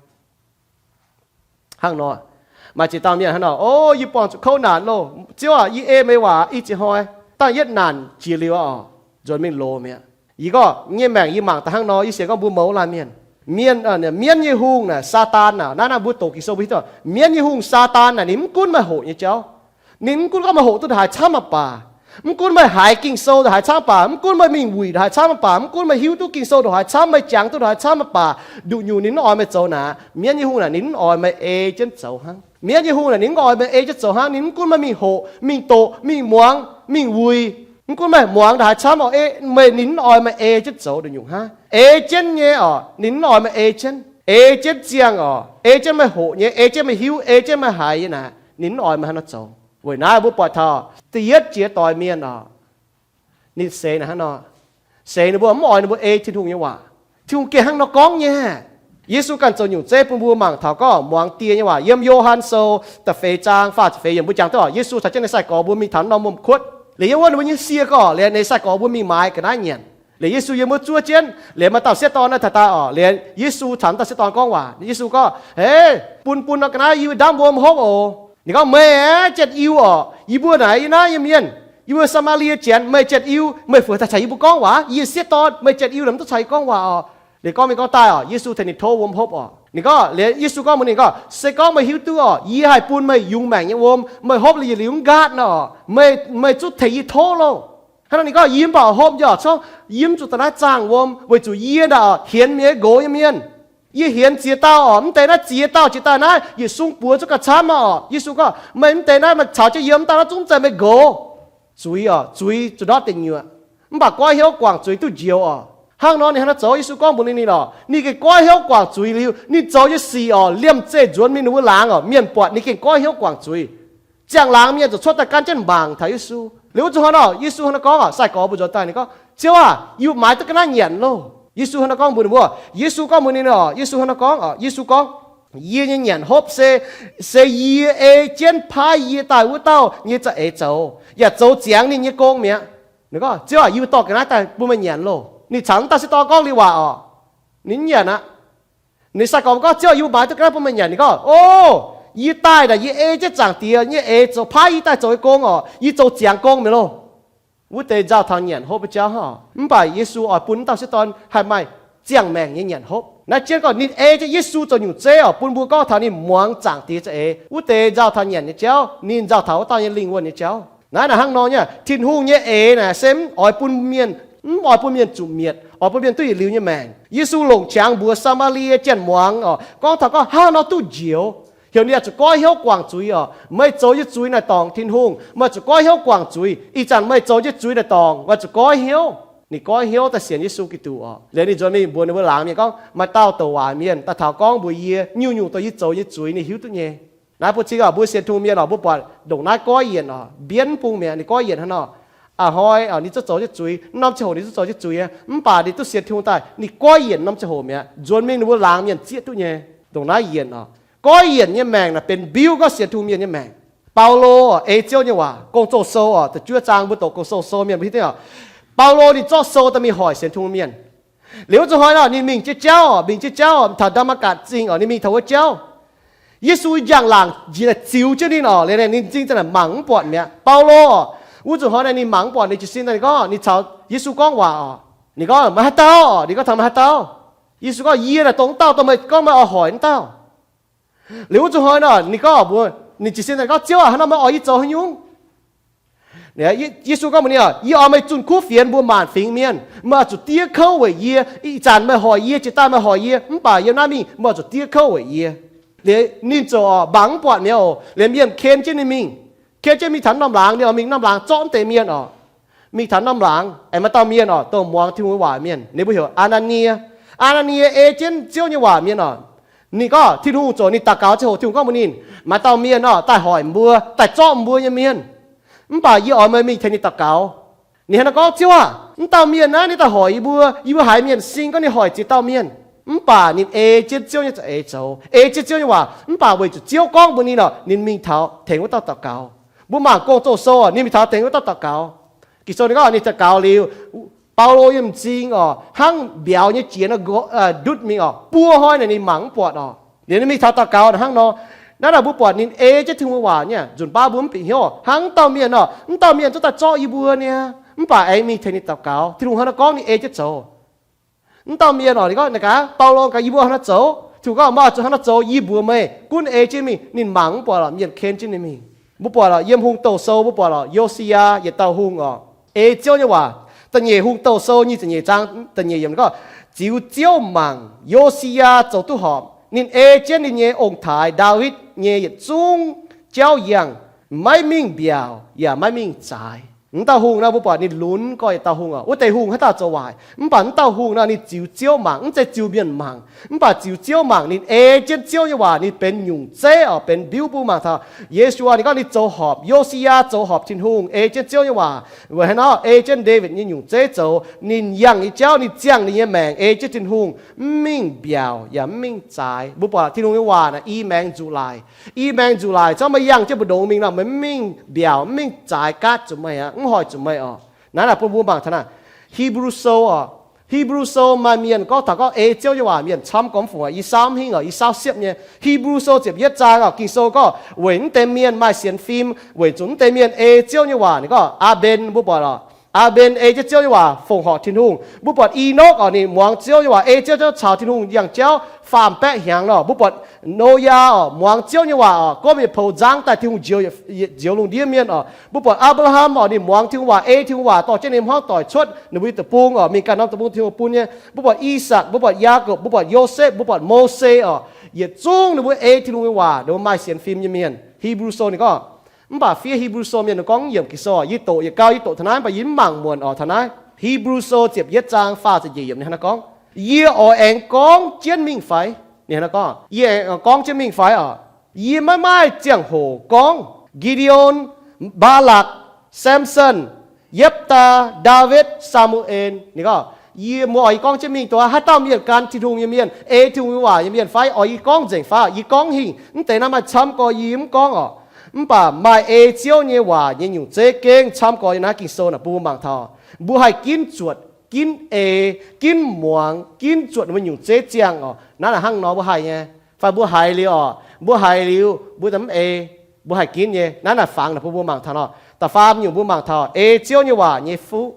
Hnangv nor, maaih ziex dauh mienh hnangv nor, o, yie buangh zuqc kouv naanc loh. Ziouv aac, yie ei meih waac i ziex hnoi, dangh yietv naanc jiex liuz oc, nzuonx mingh loz mi'aqv. Yie gorngv nyei maengc yie mangc daaih hnangv nor, yie sienx gorngv mbuo mouz laanh mienh, mienh, mienv nyei hungh naaic, Saadaan naaic, naaiv naaiv mbuo doqc Ging-Sou mbuo hiuv duqv, mienv nyei hungh Saadaan naaic ninh mv gunv meih hoqc nyei jauv. Ninh mv gunv gorngv meih hoqc duqv ndongc haaix camv mv baac, mv gunv meih haiz Ging-Sou ndongc haaix camv mv baac, mv gunv meih mingh wuic ndongc haaix camv mv baac, mv gunv meih hiuv duqv Ging-Sou ndongc haaix camv, meih jangx duqv ndongc haaix camv mv baac, nduqc nyungc ninh mv oix meih zoux naaic. Mienv nyei hungh naaic ninh mv oix meih ei jienv zoux hnangv. Mienv nyei hungh naaic ninh mv oix meih ei jienv zoux hnangv. Ninh mv gunv meih mingh hoqc, mingh doqc, mingh muangx, mingh wuic, mv gunv meih muangx ndongc haaix camv oc, meih, ninh mv oix meih ei jienv zoux nduqc nyungc hnangv. Ei jienv nyei oc, ninh mv oix meih ei jienv. Ei jienv ziangh oc, ei jienv meih hoqc nyei, ei jienv meih hiuv, ei jienv meih haiz nyei naaic, ninh mv oix meih hnangv nor zoux. Weic naaiv mbuo buatc taux da'yietv jiex doix mienh oc, ninh seix naaic hnangv nor, seix ninh mbuo mv oix ninh mbuo ei Tin-Hungh nyei waac. Tin-Hungh gengh hnangv nor gorngv nyei. Yesu ganh zoux nyungc zeiv bun mbuo mangc taux gorngv muangx die nyei waac. Yiem Yo^han Sou da'feix zaang faah ziepc feix yiemc mbuo jangx duqv oc, Yesu caux jienv ninh sai-gorx mbuo mingh taux norm wuom-kuotv. Liuz yiem wuov ninh mbuo nyei sie gorngv, liuz ninh sai-gorx mbuo mingh maaiz ga'naaiv nyanc. Liuz Yesu yiem wuov zuov jienv, liuz maaih dauh sieqv dorn naaiv taux daaih oc, liuz Yesu caux dauh sieqv dorn gorngv waac. Yesu gorngv, Hei, bun, bun nor ga'naaiv yie ndamv wuom hopv oc. Ninh gorngv, Meih aeqv, Janx-Iu oc. Yie mbuo naaic yie naaiv nyei mienh, yie mbuo Saa^maa^lie Janx, meih Janx-Iu, meih fu daaih caux yie mbuo gorngv waac? Yie sieqv dorn, meih Janx-Iu naaic mv duqv caux yie gorngv waac oc. Liuz gorngv mingh gorngv daaih oc, Yesu tengx ninh tov wuom hopv oc. Ninh gorngv, liuz Yesu gorngv mbuox ninh gorngv, Se gorngv meih hiuv duqv oc, yie haih bun meih yungz maengc nyei wuom, meih hopv liuz yietc liuz mv nqaatv nor, meih, meih zungv tengx yie tov loh. Hnangv nor ninh gorngv, Yie mv baac hopv nyei oc, corc yie mv zuqc daaih naaiv zaangh wuom, weic zuqc yie ndaauh hienx mienh nqox nyei mienh. Yie hienx ziex dauh oc, mv deix naaiv ziex dauh jiex daaih naaiv yietc sung buoz zungv gauh camv oc. Yesu gorngv, Meih mv deix naaiv meih caux jienv yie mv dauh naaiv zungv mv zeiz meih nqox. Zuiz oc, zuiz zuqc ndortv deic nyuoqc, mv baac goiv hnyouv guangc zuiz duqv njoux oc. Hnangv nor ninh hnangv naaiv zoux. Yesu gorngv mbuox ninh, ninh oc, ninh gengh goiv hnyouv guangc zuiz liuz, ninh zoux nyei sic oc, liemh zeih nzuonx mingh ninh mbuo laangz oc, mienh buatc ninh gengh goiv hnyouv guangc zuiz. Ziangh laangz mienh ziouc cuotv daaih gan jienv mangc taux Yesu. Liuz wuov zuqc hnoi nor, Yesu hnangv naaiv gorngv oc, sai-gorx mbuo nzuonx daaih, ninh gorngv, Ziouv aah, yie mbuo maaiz duqv ga'naaiv nyanc loh. Yesu hnangv naaiv gorngv mbuox ninh mbuo, Yesu gorngv mbuox ninh oc, Yesu hnangv naaiv gorngv oc, Yesu gorngv, Yie nyei nyanc hopv se, se yie ei jienv paaiv yie daaih wuov dauh nyei za'eix zoux, yaac zoux ziangx ninh nyei gong mi'aqv. Ninh gorngv, Ziouv aah, yie mbuo dorh ga'naaiv daaih bun meih nyanc loh. Ninh caux wuov dauh sieqv dorn gorngv liuz waac oc, ninh mv nyanc aqv. Ninh sai-gorx gorngv, Ziouv aah, yie mbuo maaiz duqv ga'naaiv bun meih nyanc. Ninh gorngv, O, yie daaih naaic yie ei jienv Zaangc Diex nyei eix zoux, paaiv yie daaih zoux nyei gong oc. Yie zoux ziangx gong mi'aqv loh. Wuov deix nzauh taux nyanc hopv nyei jauv hnangv. Mv baac Yesu oix bun wuov dauh sieqv dorn haih maaih ziangh maengc nyei nyanc hopv. Naaiv jienv gorngv ninh ei jienv Yesu zoux nyungc zeiv oc, bun mbuo gorngv taux ninh muangx Zaangc Diex za'eix, wuov deix nzauh taux nyanc nyei jauv, ninh nzauh taux wuov dauh nyei lingh wuonh nyei jauv. Naaiv naaic hnangv nor nyei, Tin-Hungh nyei eix naaic se mv oix bun mienh, mv oix bun mienh zuqc mietc, oix bun mienh duqv yietc liuz nyei maengc. Yesu longc qangx mbuox Saa^maa^lie Janx muangx oc, gorngv taux gorngv hnangv nor duqv njoux. Heuc ninh oix zuqc goiv hnyouv guangc zuiz oc. Meih zoux nyei zuiz naaic dorngc Tin-Hungh, meih zuqc goiv hnyouv guangc zuiz. Ih zanc meih zoux nyei zuiz naaic dorngc, meih zuqc goiv hnyouv. Ninh goiv hnyouv daaih sienx Yesu Giduc oc. Liuz ninh nzuonx mingh mbuox ninh mbuo laangz mienh gorngv, Maaih dauh douc waac mienh daaih taux gorngv mbuox yie, nyungc-nyungc dongh yie zoux nyei zuiz ninh hiuv duqv nyei. Naaiv bun cing oc, mbuo sienx Tin-Hungh mienh oc, mbuo buatc ndongc naaiv goiv yienc oc, mbienv bung mi'aqv. Ninh goiv yienc hnangv nor, a'hnoi oc, ninh zungv zoux nyei zuiz, norm ziangh hoc ninh zungv zoux nyei zuiz, mv baac ninh duqv sienx Tin-Hungh daaih, ninh goiv yienc norm ziangh hoc mi'aqv. Nzuonx mingh ninh mbuo laangz mienh zieqv duqv nyei. Ndongc naaiv yienc oc. Goiv yienc nyei maengc naaic benx mbiuv gorngv sienx Tin-Hungh mienh nyei maengc. Baulo oc, ei Ziouv nyei waac, Gong-Zoh Sou oc, da'juov zaang mbuo doqc Gong-Zoh Sou mienh mbuo hiuv duqv oc. Baulo ninh zorqv sou daaih mingh hoic sienx Tin-Hungh mienh. Liuz wuov zuqc hnoi nor ninh mingh jienv jauv oc, mingh jienv jauv oc, taux Ndaa^matv^gatc Zingh oc, ninh mingh taux wuov jauv. Yesu njang-laangc njiec daaih ziux jienv ninh oc, liuz ninh m'zing daaih mangc mv buatc mi'aqv. Baulo oc, wuov zuqc hnoi naaic ninh mangc mv buatc, ninh jiez sin daaih ninh gorngv, ninh caux Yesu gorngv waac oc. Ninh gorngv, Meih haaix dauh? Ninh gorngv taux, Meih haaix dauh? Yesu gorngv, Yie naaic dongh wuov dauh, dongh meih gorngv meih oix hoic wuov dauh. Liuz wuov zuqc hnoi nor ninh gorngv mbuox ninh jiez sin daaih gorngv, Ziouv aah, hnangv nor meih oix yie zoux haaix nyungc? Yesu gorngv mbuox ninh, Yie oix meih zunh kuv fienx mbuo maanc fingx mienh. Meih oix zuqc diev kouv weic yie. Ih zanc meih hoic yie, jiex daaih meih hoic yie, mv baac yiem naaiv mingh meih oix zuqc diev kouv weic yie. Liuz ninh ziouc mangc mv buatc mi'aqv oc. Liuz mienh ken jienv ninh mingh, ken jienv mingh taux norm laangz. Ninh oix mingh norm laangz zorqv mv deix mienh oc. Mingh taux norm laangz aengx maaih dauh mienh oc, dongh muangx Tin-Hungh waac mienh, ninh mbuo heuc Aa^naa^nie. Aa^naa^nie ei jienv Ziouv nyei waac mienh oc. Ninh gorngv Tin-Hungh zoux, ninh daux gaux ziangh hoc Tin-Hungh gorngv mbuox ninh, Maaih dauh mienh oc daaih hoic mbuo, daaih zorqv mbuo nyei mienh. Mv baac yie oix meih mingh tengx ninh daux gaux. Ninh hnangv naaiv gorngv, Ziouv aah, mv dauh mienh naaiv ninh daaih hoic yie mbuo, yie mbuo haiz mienh sing gorngv ninh hoic ziex dauh mienh. Mv baac ninh ei jienv Ziouv nyei za'eix zoux, ei jienv Ziouv nyei waac, mv baac weic zuqc Ziouv gorngv mbuox ninh oc, ninh mingh taux tengx wuov dauh daux gaux. Mbuo mangc Gong-Zoh Sou oc, ninh mingh taux tengx wuov dauh daux gaux. Ging-Sou ninh gorngv ninh daux gaux liuz, Baulo yiem m'zing oc, hnangv mbiauz nyei jiex ndutv mingh oc, buo hnoi naaic ninh mangc mv buatc oc. Liuz ninh mingh taux daux gaux hnangv nor, naaiv naaic mbuo buatc ninh ei jienv Tin-Hungh nyei waac nyei, nzunc baav mbuo mv bieqc hnyouv hnangv mv dauh mienh oc. Mv dauh mienh zorqv daaih zorqv yie mbuo niaa, mv baac aengx mingh tengx ninh daux gaux, Tin-Hungh hnangv naaiv gorngv ninh ei jienv zoux. Mv dauh mienh oc, ninh gorngv ninh gaax, Baulo gaax, yie mbuo hnangv naaiv zoux. Tin-Hungh gorngv, meih oix zuqc hnangv naaiv zoux, yie mbuox meih. Gunv ei jienv mingh, ninh mangc mv buatc lorqc, mienh ken jienv ninh mingh. Mbuo buatc lorqc, yiem hungh douh sou mbuo buatc lorqc, Yo^si^yaa yietc dauh hungh oc, ei Ziouv nyei waac. Da'nyeic Hungh Douh Sou nyic ziepc nyeic zaang da'nyeic yiemc gorngv, ziux Ziouv mangc, Yo^si^yaa zoux duqv horpc. Ninh ei jienv ninh nyei ong-taaix Ndaawitv nyei yietc zungv jauv yangh, maiv mingh mbiaauc yaac maiv mingh zaaix. Mv dauh hungh nor, mbuo buatc ninh lunx gorx yietc dauh hungh oc. Wuov deix hungh haaix dauh zoux waaic, mv baac mv dauh hungh nor ninh ziux Ziouv mangc, mv zeiz ziux mienh mangc. Mv baac ziux Ziouv mangc, ninh ei jienv Ziouv nyei waac, ninh benx nyungc zeiv oc, benx mbiuv. Mbuo mangc taux Yesu, ninh gorngv ninh zoux horpc, Yo^si^yaa zoux horpc Tin-Hungh, ei jienv Ziouv nyei waac. Weic haaix nor? Ei jienv Ndaawitv nyei nyungc zeiv zoux. Ninh yangh nyei jauv, ninh ziangh ninh nyei maengc ei jienv Tin-Hungh, mv mingh mbiaauc yaac mv mingh zaaix. Mbuo buatc Tin-Hungh nyei waac naaic i maengx nzuqc laaic. I maengx nzuqc laaic, zorqv meih yangh jienv mbu'ndongx mingh nor, meih mv mingh mbiaauc, mv mingh zaaix, gaatv zuqc meih aqv, mv hoic zuqc meih oc. Naaiv naaic bun mbuo mangc taux naaic, Hebrew Sou oc. Hebrew Sou maaih mienh gorngv taux gorngv ei Ziouv nyei waac mienh camv gormx fungc, yie saauv mv hingh oc, yie saauv siepv nyei. Hebrew Sou ziepc yietv zaang oc, Ging-Sou gorngv weic mv deix mienh maaih sienx fim, weic zuqc mv deix mienh ei Ziouv nyei waac. Ninh gorngv Aa^mben, mbuo buatc oc, Aa^mben ei jienv Ziouv nyei waac, fongc horc Tin-Hungh. Mbuo buatc Enokv oc, ninh muangx Ziouv nyei waac, ei Ziouv, Ziouv caux Tin-Hungh yangh jauv faam-baeqv hnyangx nor. Mbuo buatc Noyaa oc, muangx Ziouv nyei waac oc, gormx yietc poux nzangv daaih Tin-Hungh njoux, njoux lungh ndiev mienh oc. Mbuo buatc Apc^laa^ham oc, ninh muangx Tin-Hungh waac, ei Tin-Hungh waac dorh jienv ninh hmuangv doic cuotv ninh mbuo nyei deic-bung oc, mingh ganh norm deic-bung Tin-Hungh bun nyei. Mbuo buatc I^sakc, mbuo buatc Yaakopv, mbuo buatc Yosepv, mbuo buatc Mose oc. Yietc zungv ninh mbuo ei Tin-Hungh nyei waac, ninh mbuo maaih sienx fim nyei mienh. Hebrew Sou ninh gorngv, mv baac fiev Hebrew Sou mienh ninh gorngv yiemc Ging-Sou, yie doqc yietc gauh, yie doqc taux naaiv, mv baac yie mv mangc muonc oc, taux naaiv. Hebrew Sou ziepc yietv zaang faah ziepc nyeic yiemc ninh hnangv naaiv gorngv, yie oix aengx gorngv jienv mingh fai? Ninh hnangv naaiv gorngv, yie aengx gorngv jienv mingh fai oc? Yie maiv maaih ziangh hoc gorngv Gideon, Mbaalakc, Samson, Yepv^taa, Ndaawitv, Saa^mu^en. Ninh gorngv, yie, mbuo oix yie gorngv jienv mingh dongh haaix dauh mienh gan Tin-Hungh nyei mienh, ei Tin-Hungh nyei waac nyei mienh fai? Oix yie gorngv nzengc fai? Yie gorngv hingh, mv deix naaiv maaih camv gorx yie mv gorngv oc. Mv baac maaih ei Ziouv nyei waac nyei nyungc zeiv gengh camv gorx yie naaiv Ging-Sou naaic bun mbuo mangc taux, mbuo haih ginv zuotc, ginv ei, ginv muangx, ginv zuotc mbuo nyungc zeiv ziangh oc. Naaiv naaic hnangv nor mbuo haih nyei. Fai mbuo haiz liuz oc, mbuo haiz liuz mbuo mv ei, mbuo haih ginv nyei. Naaiv naaic fangx naaic bun mbuo mangc taux nor. Da'faam nyungc mbuo mangc taux ei Ziouv nyei waac nyei fuqv.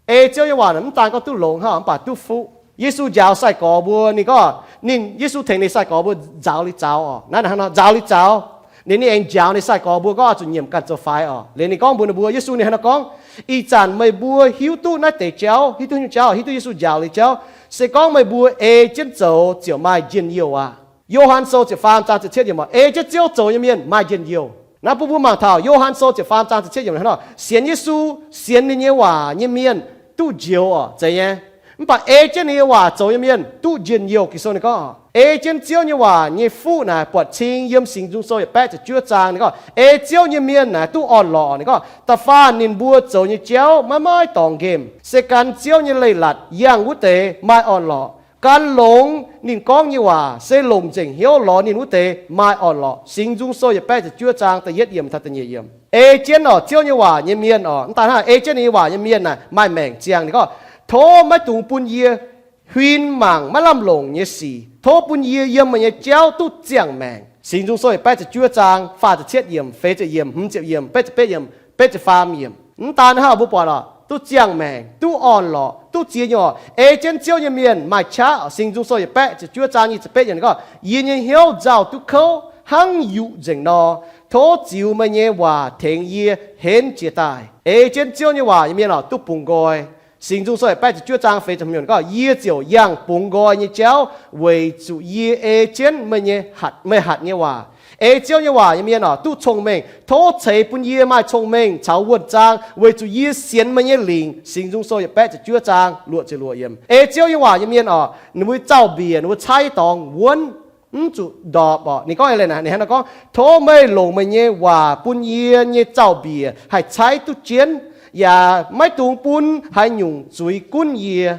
Ei Ziouv nyei waac naaic mv daan gorngv duqv longx hnangv, mv baac duqv fuqv. Yesu njaaux sai-gorx mbuo, ninh gorngv, ninh, Yesu tengx ninh sai-gorx mbuo nzaaux li zaux oc. Naaiv naaic hnangv nor nzaaux li zaux. Liuz ninh aengx njaaux ninh sai-gorx mbuo gorngv oix zuqc nyiemc ganh zoux faix oc. Liuz ninh gorngv mbuox ninh mbuo, Yesu ninh hnangv nor gorngv, ih zanc meih mbuo hiuv duqv naaiv deix jauv, hiuv duqv nyei jauv, hiuv duqv Yesu njaaux liuz jauv, se gorngv meih mbuo ei jienv zoux ziouc maaih njien-youh aqv. Yo^han Sou ziepc faam zaang ziepc cietv yiemc oc, ei jienv Ziouv zoux nyei mienh maaih njien-youh. Naaiv bun mbuo mangc taux Yo^han Sou ziepc faam zaang ziepc cietv yiemc hnangv nor, sienx Yesu, sienx ninh nyei waac nyei mienh duqv njoux oc, zeiz nyei. Mv baac ei jienv ninh nyei waac zoux nyei mienh duqv njien-youh. Ging-Sou ninh gorngv, ei jienv Ziouv nyei waac nyei fuqv naaic buatc cing yiem Singx Nzung Sou yietc baeqv ziepc juov zaang. Ninh gorngv ei Ziouv nyei mienh naaic duqv orn-lorqc. Ninh gorngv da'faanh ninh mbuo zoux nyei jauv maiv maaih dorngx nqemh, se gan Ziouv nyei leiz-latc yangh wuov deix maaih orn-lorqc. Gan longx ninh gorngv nyei waac se longc nzengc hnyouv lorz ninh wuov deix maaih orn-lorqc. Singx Nzung Sou yietc baeqv ziepc juov zaang da'yietv yiemc taux da'nyeic yiemc. Ei jienv oc, Ziouv nyei waac nyei mienh oc, mv daan hnangv, ei jienv ninh nyei waac nyei mienh naaic maaih maengc ziangh. Ninh gorngv, tov maiv dungx bun yie huin mangc maiv lamh longc nyei sic. Tov bun yie yiem meih nyei jauv duqv ziangh maengc. Singx Nzung Sou yietc baeqv ziepc juov zaang faah ziepc cietv yiemc, feix ziepc yiemc, hmz ziepc yiemc, betv ziepc betv yiemc, betv ziepc faam yiemc. Mv daan hnangv, mbuo buatc oc, duqv ziangh maengc, duqv orn-lorqc, duqv ziex nyungc oc. Ei jienv Ziouv nyei mienh maaih qaqv. Singx Nzung Sou yietc baeqv ziepc juov zaang nyic ziepc betv yiemc ninh gorngv, yie nyei hnyouv nzauh duqv kouv hnangv yuqc nzengc nor. Tov ziux meih nyei waac tengx yie henv jiez daaih. Ei jienv Ziouv nyei waac nyei mienh oc, duqv bungx nqoi. Singx Nzung Sou yietc baeqv ziepc juov zaang feix ziepc hmz gorngv, yie ziouc yangh bungx nqoi nyei jauv weic zuqc yie ei jienv meih nyei hatc, meih hatc nyei waac. Ei Ziouv nyei waac nyei mienh oc, duqv cong-mengh. Tov ceix bun yie maaih cong-mengh caux wuonh zaang weic zuqc yie sienx meih nyei lingc. Singx Nzung Sou yietc baeqv ziepc juov zaang luoqc ziepc luoqc yiemc. Ei Ziouv nyei waac nyei mienh oc, ninh mbuo zaux-mbiec, ninh mbuo caaiv dorngx wuonv, mv zuqc ndorpc oc. Ninh gorngv, ninh hnangv nor gorngv, tov meih longc meih nyei waac bun yie nyei zaux-mbiec haih caaiv duqv jienv, yaac maiv dungx bun haaix nyungc zuiz gunv yie.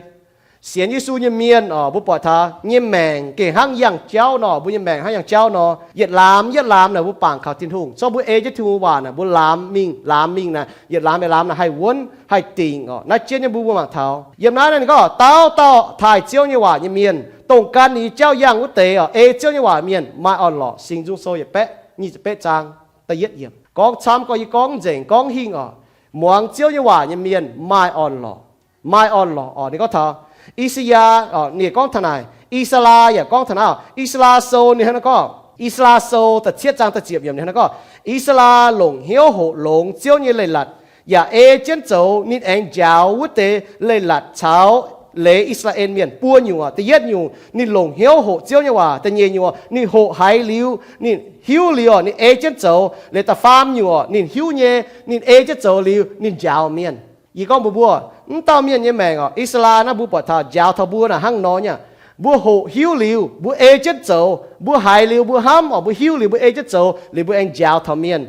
Sienx Yesu nyei mienh oc, mbuo buatc taux nyei maengc gengh hnangv yangh jauv nor, mbuo nyei maengc hnangv yangh jauv nor, yietc laamz yietc laamz naaic mbuo bangc kaux Tin-Hungh. Zorqv mbuo ei jienv Tin-Hungh waac naaic mbuo laamz mingh laamz mingh naaic, yietc laamz yietc laamz naaic haih wuonv haih dingc oc. Naaiv jienv nyei mbuo mbuo mangc taux yiem naaiv ninh gorngv, dauh dauh taaih Ziouv nyei waac nyei mienh, dongh gan ninh nyei jauv yangh wuov deix oc, ei Ziouv nyei waac mienh maaih orn-lorqc. Singx Nzung Sou yietc baeqv nyic ziepc betv zaang da'yietv yiemc. Gorngv camv gorngv yie gorngv nzengc gorngv hingh oc, muangx Ziouv nyei waac nyei mienh maaih orn-lorqc. Maaih orn-lorqc oc. Ninh gorngv taux I^saa^yaa, ninh gorngv taux naaic, I^saa^laa yaac gorngv taux naaiv. I^saa^laa Sou ninh hnangv naaiv gorngv, I^saa^laa Sou da'cietv zaang da'ziepc yiemc ninh hnangv naaiv gorngv, I^saa^laa longc hnyouv hoqc longx Ziouv nyei leiz-latc, yaac ei jienv zoux. Ninh aengx njaaux wuov deix leiz-latc caux leiz I^saa^laa^en Mienh buo nyungc. Da'yietv nyungc ninh longc hnyouv hoqc Ziouv nyei waac. Da'nyeic nyungc ninh hoqc haiz liuz, ninh hiuv liuz, ninh ei jienv zoux. Leiz da'faam nyungc ninh hiuv nyei, ninh ei jienv zoux liuz ninh njaaux mienh. Yie gorngv mbuox mbuo, mv dauh mienh nyei maengc oc, I^saa^laa naaiv mbuo buatc taux njaaux taux mbuo naaic hnangv nor nyei. Mbuo hoqc hiuv liuz mbuo ei jienv zoux, mbuo haiz liuz mbuo hnamv oc, mbuo hiuv liuz mbuo ei jienv zoux liuz mbuo aengx njaaux taux mienh,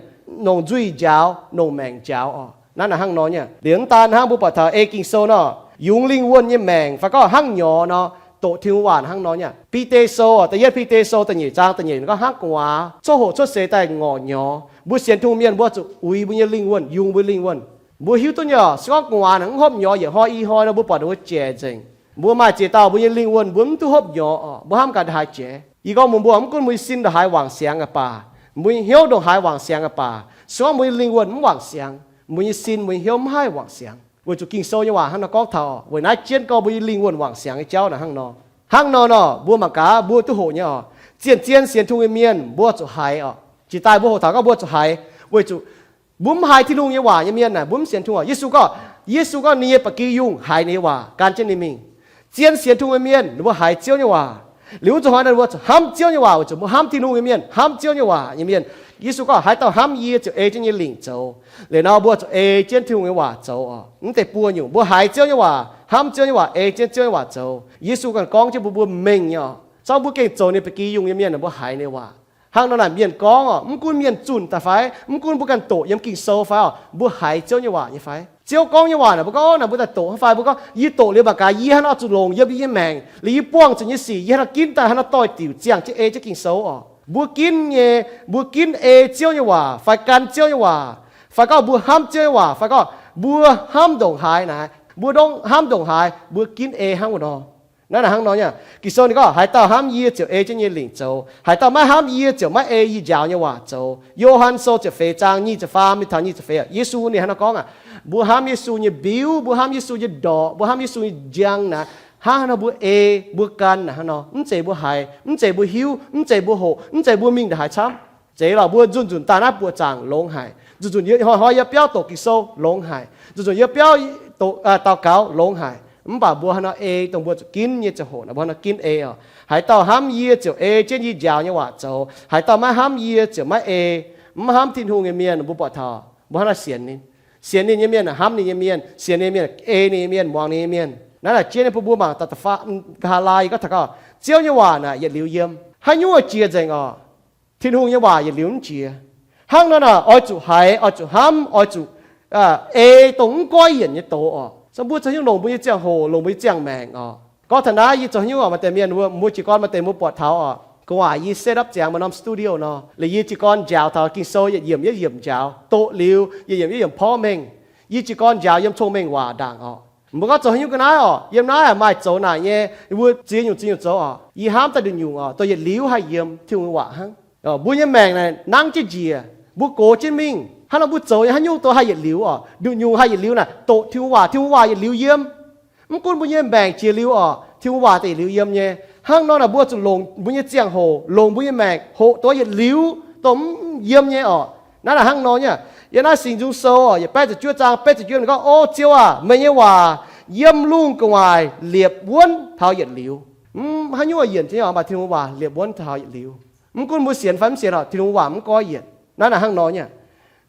longc nzuih njaaux, longc maengc njaaux oc. Naaiv naaic hnangv nor nyei. Liuz mv daan hnangv mbuo buatc taux ei Ging-Sou nor, yungz lingh wuonh nyei maengc fai gorngv hnangv nyorx nor, doqc Tin-Hungh waac hnangv nor nyei. Bide Sou, da'yietv Bide Sou da'nyeic zaang da'nyeic ninh gorngv hnangv gu'nguaaz coqv hoqc cuotv seix daaih ngorc nyorx. Mbuo sienx Tin-Hungh mienh mbuo zuqc uix mbuo nyei lingh wuonh, yungz mbuo lingh wuonh. Mbuo hiuv duqv nyei oc, se gorngv gu'nguaaz naaic mv hopv nyorx yietc hnoi i hnoi nor mbuo buatc ninh mbuo jaic nzengc. Mbuo maaih ziex dauh mbuo nyei lingh wuonh mbuo mv duqv hopv nyorx oc, mbuo hnamv gaax ndongc haaix jiex. Yie gorngv mbuox mbuo, mv gunv mbuo nyei sin ndongc haaix wangc siangx aqv baac, mbuo nyei hnyouv ndongc haaix wangc siangx aqv baac, se gorngv mbuo nyei lingh wuonh mv wangc siangx, mbuo nyei sin mbuo nyei hnyouv mv haih wangc siangx. Weic zuqc Ging-Sou nyei waac hnangv nor gorngv taux, weic naaiv jienv gorngv mbuo nyei lingh wuonh wangc siangx nyei jauv naaic hnangv nor. Hnangv nor nor mbuo mangc gaax mbuo duqv hoqc nyei oc. Zien-zien sienx Tin-Hungh nyei mienh mbuo zuqc haiz oc. Jiex daaih mbuo hoqc taux gorngv mbuo zuqc haiz, weic zuqc mbuo mv haiz Tin-Hungh nyei waac nyei mienh naaic mbuo mv sienx Tin-Hungh. Yesu gorngv, Yesu gorngv ninh nyei ba'gi yungh haiz ninh nyei waac gan jienv ninh mingh. Zien sienx Tin-Hungh nyei mienh ninh mbuo haiz Ziouv nyei waac. Liuz wuov zuqc hnoi naaic mbuo zuqc hnamv Ziouv nyei waac, weic zuqc mbuo hnamv Tin-Hungh nyei mienh, hnamv Ziouv nyei waac nyei mienh. Yesu gorngv, haaix dauh hnamv yie ziouc ei jienv yie nyei lingc zoux. Liuz nor mbuo zuqc ei jienv Tin-Hungh nyei waac zoux oc. Mv deix buo nyungc, mbuo haiz Ziouv nyei waac, hnamv Ziouv nyei waac, ei jienv Ziouv nyei waac zoux. Yesu ganh gorngv jienv mbuo, mbuo mengh nyei oc. Zorqv mbuo gengh zoux ninh ba'gi yungh nyei mienh, mbuo haiz ninh waac. Hnangv nor naaic mienh gorngv oc, mv gunv mienh zunh daaih fai, mv gunv mbuo ganh doqc yiem Ging-Sou fai oc, mbuo haiz Ziouv nyei waac nyei fai? Ziouv gorngv nyei waac naaic mbuo gorngv naaic mbuo daaih doqc fai mbuo gorngv, yie doqc liuz mangc gaax yie hnangv nor zuqc longc yiem yie nyei maengc, liuz yie buangh zuqc nyei sic yie hnangv nor ginv daaih hnangv nor doix-diuc ziangh jienv ei jienv Ging-Sou oc. Mbuo ginv nyei, mbuo ginv ei Ziouv nyei waac fai gan Ziouv nyei waac, fai gorngv mbuo hnamv Ziouv nyei waac fai gorngv mbuo hnamv ndongc haaix naaic, mbuo ndongc hnamv ndongc haaix mbuo ginv ei hnangv wuov nor. Naaiv naaic hnangv nor nyei. Ging-Sou ninh gorngv, haaix dauh hnamv yie ziouc ei jienv yie nyei lingc zoux. Haaix dauh maiv hnamv yie ziouc maiv ei yie njaaux nyei waac zoux. Yo^han Sou ziepc feix zaang nyic ziepc faam mingh taux nyic ziepc feix. Yesu ninh hnangv nor gorngv aqv. Mbuo hnamv Yesu nyei mbiuv, mbuo hnamv Yesu nyei ndortc, mbuo hnamv Yesu nyei njang naaic, hnangv haaix nor mbuo ei, mbuo gan naaic hnangv nor. Mv zeiz mbuo haiz, mv zeiz mbuo hiuv, mv zeiz mbuo hoqc, mv zeiz mbuo mingh ndongc haaix camv. Zeiz lorqc, mbuo nzunc nzunc daaih naaiv buoqc zaangc longx haic. Nzunc nzunc hnoi-hnoi yiem biauv doqc Ging-Sou longx haic. Nzunc nzunc yiem biauv daux gaux longx haic. Mv baac mbuo hnangv nor ei dongh mbuo zuqc ginv nyei ziangh hoc naaic, mbuo hnangv nor ginv ei oc. Haaix dauh hnamv yie ziouc ei jienv yie njaaux nyei waac zoux. Haaix dauh maiv hnamv yie ziouc maiv ei. Mv hnamv Tin-Hungh nyei mienh mbuo buatc taux mbuo hnangv nor sienx ninh. Sienx ninh nyei mienh hnamv ninh nyei mienh, sienx ninh nyei mienh ei ninh nyei mienh, muangx ninh nyei mienh. Naaiv naaic jienv nyei bun mbuo mangc da'faam, nqa'haav laai yie gorngv taux gauh, Ziouv nyei waac naaic yietc liuz yiem. Haaix nyungc jiex nzengc oc. Tin-Hungh nyei waac yietc liuz mv jiex. Hnangv nor naaic oix zuqc haiz, oix zuqc hnamv, oix zuqc ei dongh mv goiv yienc nyei doz oc. Se mbuo zoux haaix nyungc longc mbuo nyei ziangh hoc, longc mbuo nyei ziangh maengc oc. Gorngv taux naaiv yie zoux haaix nyungc oc, maaih deix mienh mbuo, mbuo jiez gorn maaih deix mbuo buatc taux oc. Gu'nguaaic yie set up ziangx maaih norm studio nor, liuz yie jiez gorn njaaux taux Ging-Sou yietc yiemc yietc yiemc njaaux, doqc liuz yietc yiemc yietc yiemc porv mengh. Yie jiez gorn njaaux yiem cong-mengh waac ndaangc oc. Mbuo gorngv zoux haaix nyungc ga'naaiv oc, yiem naaiv maaih zoux naaic nyei, mbuo ziex nyungc ziex nyungc zoux oc. Yie hnamv daaih nduqc nyungc oc, dongh yietc liuz haih yiem Tin-Hungh nyei waac hnangv. Mbuo nyei maengc naaic nangv jienv njiec, mbuo gox jienv mingh, hnangv nor mbuo zoux nyei haaix nyungc dongh haih yietc liuz oc. Nduqc nyungc haih yietc liuz naaic doqc Tin-Hungh waac, Tin-Hungh waac yietc liuz yiem. Mv gunv mbuo nyei maengc jiex liuz oc, Tin-Hungh waac daaih yietc liuz yiem nyei. Hnangv nor naaic mbuo zuqc longc mbuo nyei ziangh hoc, longc mbuo nyei maengc hoqc dongh yietc liuz dongh mv yiem nyei oc. Naaiv naaic hnangv nor nyei. Yiem naaiv Singx Nzung Sou oc, yietc baeqv ziepc juov zaang baeqv ziepc juov ninh gorngv, O Ziouv aac, meih nyei waac yiem lungh gu'nguaaic liepc wuonv taux yietc liuz. Mv haaix nyungc yienc jienv oc, mv baac Tin-Hungh waac liepc wuonv taux yietc liuz. Mv gunv mbuo sienx fai mv sienx oc, Tin-Hungh waac mv goiv yienc. Naaiv naaic hnangv nor nyei.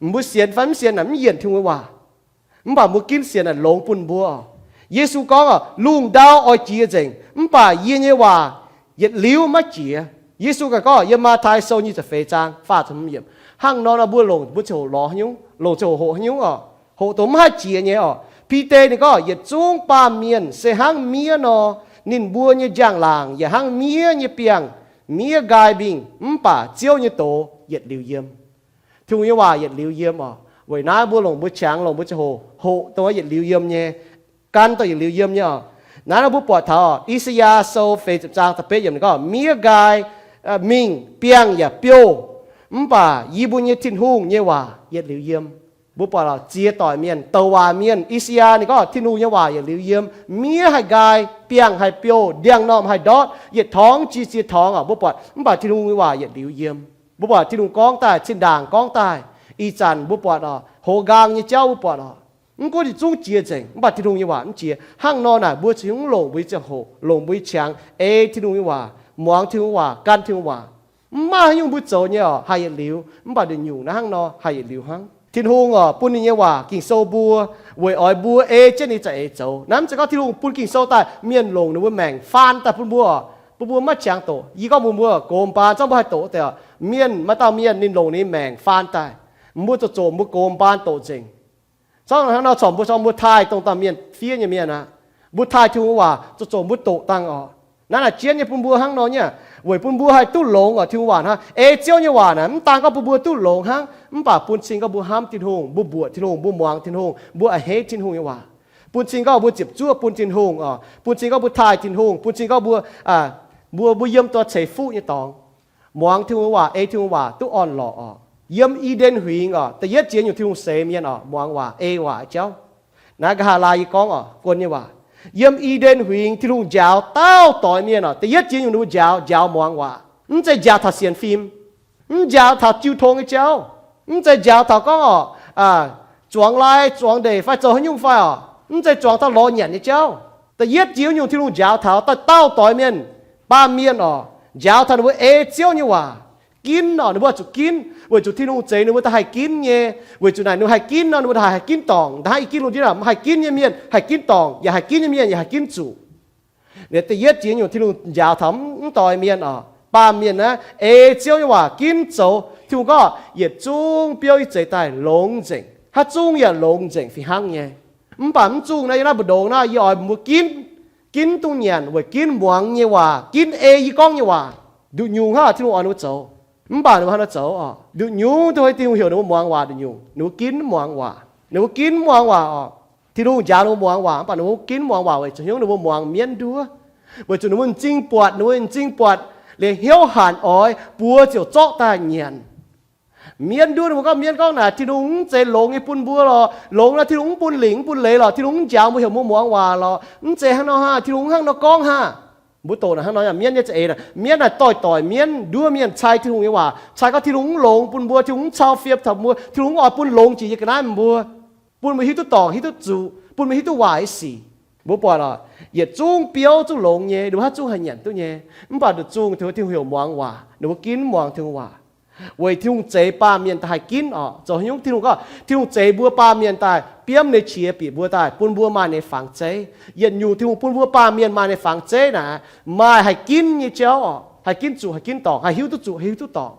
Mbuo sienx fai mv sienx naaic mv yienc Tin-Hungh waac. Mv baac mbuo ginv sienx naaic longx bun mbuo. Yesu gorngv oc, lungh ndau oix jiex nzengc, mv baac yie nyei waac yietc liuz maiv jiex. Yesu ganh gorngv yiem Matv^tai Sou nyic ziepc feix zaang faah ziepc hmz yiemc. Hnangv nor nor mbuo longc mbuo ziangh hoc lorz haaix nyungc, longc ziangh hoc hoqc haaix nyungc oc, hoqc dongh mv haih jiex nyei oc. Bide ninh gorngv, yietc zungv baamh mienh se hnangv miev nor, ninh mbuo nyei njang-laangc yaac hnangv miev nyei biangh. Miev nqaai mingh, mv baac Ziouv nyei doz yietc liuz yiem. Tin-Hungh nyei waac yietc liuz yiem oc. Weic naaiv mbuo longc mbuo qangx, longc mbuo ziangh hoc, hoqc dongh yietc liuz yiem nyei, gan dongh yietc liuz yiem nyei oc. Naaiv nor mbuo buatc taux oc, I^saa^yaa Sou feix ziepc zaang da'betv yiemc ninh gorngv, miev nqaai mingh, biangh yaac biouv, mv baac yie mbuo nyei Tin-Hungh nyei waac yietc liuz yiem. Mbuo buatc oc, ziex doic mienh, douc waac mienh, I^saa^yaa ninh gorngv Tin-Hungh nyei waac yietc liuz yiem. Miev haih nqaai, biangh haih biouv, ndiangx-normh haih ndortv, yietc torngv jiex ziex torngv oc, mbuo buatc, mv baac Tin-Hungh nyei waac yietc liuz yiem. Mbuo buatc Tin-Hungh gorngv daaih, zinh ndaangc gorngv daaih. Ih zanc mbuo buatc oc, hoz nqaang nyei jauv mbuo buatc oc, mv gunv yietc zungv jiex nzengc, mv baac Tin-Hungh nyei waac mv jiex. Hnangv nor naaic mbuo ziouc hiuv longc mbuo nyei ziangh hoc, longc mbuo nyei qangx, ei Tin-Hungh nyei waac, muangx Tin-Hungh waac, gan Tin-Hungh waac. Mv maaih haaix nyungc mbuo zoux nyei oc haih yietc liuz, mv baac nduqc nyungc naaiv hnangv nor haih yietc liuz hnangv. Tin-Hungh oc, bun ninh nyei waac Ging-Sou mbuo, weic oix mbuo ei jienv ninh za'eix zoux. Naaiv mv zeiz gorngv Tin-Hungh bun Ging-Sou daaih, mienh longc ninh mbuo maengc faan daaih bun mbuo oc, bun mbuo maiv qangx doqc. Yie gorngv mbuox mbuo, gox mbaanh zorqv mbuo haih doqc deix oc. Mienh, maaih dauh mienh ninh longc ninh maengc faan daaih, mbuo zoux zoqc mbuo gox mbaanh doqc nzengc. Zorqv hnangv nor corc mbuo corc mbuo taaih dongh dauh mienh fiev nyei mienh aqv. Mbuo taaih Tin-Hungh waac zoux zoqc mbuo doqc dangh oc. Naaiv naaic jienv nyei bun mbuo hnangv nor nyei, weic bun mbuo haih duqv longx oc Tin-Hungh waac hnangv. Ei Ziouv nyei waac naaic mv daan gorngv bun mbuo duqv longx hnangv, mv baac bun cing gorngv mbuo hnamv Tin-Hungh, mbuo mbuoqc Tin-Hungh, mbuo muangx Tin-Hungh, mbuo a'hneiv Tin-Hungh nyei waac. Bun cing gorngv mbuo ziepc zuoqv bun Tin-Hungh oc. Bun cing gorngv mbuo taaih Tin-Hungh. Bun cing gorngv mbuo, mbuo, mbuo yiem dongh ceix fuqv nyei dorngx, muangx Tin-Hungh waac, ei Tin-Hungh waac duqv orn-lorqc oc. Yiem I^nden Huingx oc, da'yietv jiex nyungc Tin-Hungh seix mienh oc, muangx waac, ei waac jauv. Naaiv nqa'haav laai yie gorngv oc, guon nyei waac. Yiem I^nden Huingx Tin-Hungh njaaux dauh doix mienh oc, da'yietv jiex nyungc ninh mbuo njaaux, njaaux muangx waac. Mv zeiz njaaux taux sienx fim, mv njaaux taux jiu tong nyei jauv, mv zeiz njaaux taux gorngv oc, zuangx lai zuangx ndeic fai zoux haaix nyungc fai oc, mv zeiz zuangx taux lorz nyanc nyei jauv. Da'yietv jiex nyungc Tin-Hungh njaaux taux dauh dauh doix mienh, baamh mienh oc, njaaux taux ninh mbuo ei Ziouv nyei waac, ginv oc, ninh mbuo zuqc ginv, weic zuqc Tin-Hungh zeix ninh mbuo daaih haih ginv nyei. Weic zuqc naaic ninh mbuo haih ginv nor, ninh mbuo daaih haih ginv dorngc. Da'haav i ginv lungh ndiev naaic, mv haih ginv nyei mienh haih ginv dorngc, yaac haih ginv nyei mienh yaac haih ginv zuqc. Liuz da'yietv jiex nyungc Tin-Hungh njaaux taux mv doix mienh oc, baamh mienh naaiv ei Ziouv nyei waac ginv zoux. Tin-Hungh gorngv, yietc zungv biouv yie zeix daaih longx nzengc, haaix zungv yaac longx nzengc fih hnangv nyei. Mv baac mv zungh naaiv yie naaiv mbu'ndongx naaiv yie oix mbuo ginv, ginv duqv nyanc weic ginv muangx nyei waac, ginv ei yie gorngv nyei waac. Nduqc nyungc hnangv Tin-Hungh oix ninh mbuo zoux. Mv baac ninh mbuo hnangv nor zoux oc. Nduqc nyungc duqv Tin-Hungh heuc ninh mbuo muangx waac nduqc nyungc, ninh mbuo ginv muangx waac. Ninh mbuo ginv muangx waac oc. Tin-Hungh njaaux ninh mbuo muangx waac, mv baac ninh mbuo ginv muangx waac weic zuqc hnyouv ninh mbuo muangx mienv nduov, weic zuqc ninh mbuo m'zing buatc, ninh mbuo m'zing buatc liuz hnyouv hanc oix, buoz ziouc zorqv daaih nyanc. Mienv nduov ninh mbuo gorngv, mienv gorngv naaic, Tin-Hungh mv zeiz longx nyei bun mbuo lorqc. Longx nor Tin-Hungh mv bun lingc mv bun leiz lorqc. Tin-Hungh mv njaaux mbuo heuc mbuo muangx waac lorqc. Mv zeiz hnangv nor haah, Tin-Hungh hnangv nor gorngv haah. Mbuo doqc naaic hnangv nor, mienv nyei za'eix naaic, mienv naaic doix-doix mienv nduov mienh cai Tin-Hungh nyei waac, cai gorngv Tin-Hungh mv longx bun mbuo, Tin-Hungh mv cau fiem taux mbuo, Tin-Hungh mv oix bun longx jiex yie ga'naaiv mbuo, bun mbuo hiuv duqv dorngc, hiuv duqv zuqc, bun mbuo hiuv duqv waaic sic. Mbuo buatc oc, yietc zungv biouv zungv longx nyei, ninh mbuo haaix zungv haih nyanc duqv nyei. Mv baac nduqc zungh Tin-Hungh heuc muangx waac, ninh mbuo ginv muangx Tin-Hungh waac. Weic Tin-Hungh zeix baamh mienh daaih haih ginv oc. Zoux haaix nyungc Tin-Hungh gorngv, Tin-Hungh zeix mbuo baamh mienh daaih biomv nyei qiex bieqc mbuo daaih, bun mbuo maaih nyei fangx zeiv. Yietc nyungc Tin-Hungh bun mbuo baamh mienh maaih nyei fangx zeiv naaic, maaih haih ginv nyei jauv oc. Haih ginv zuqc, haih ginv dorngc, haih hiuv duqv zuqc, haih hiuv duqv dorngc.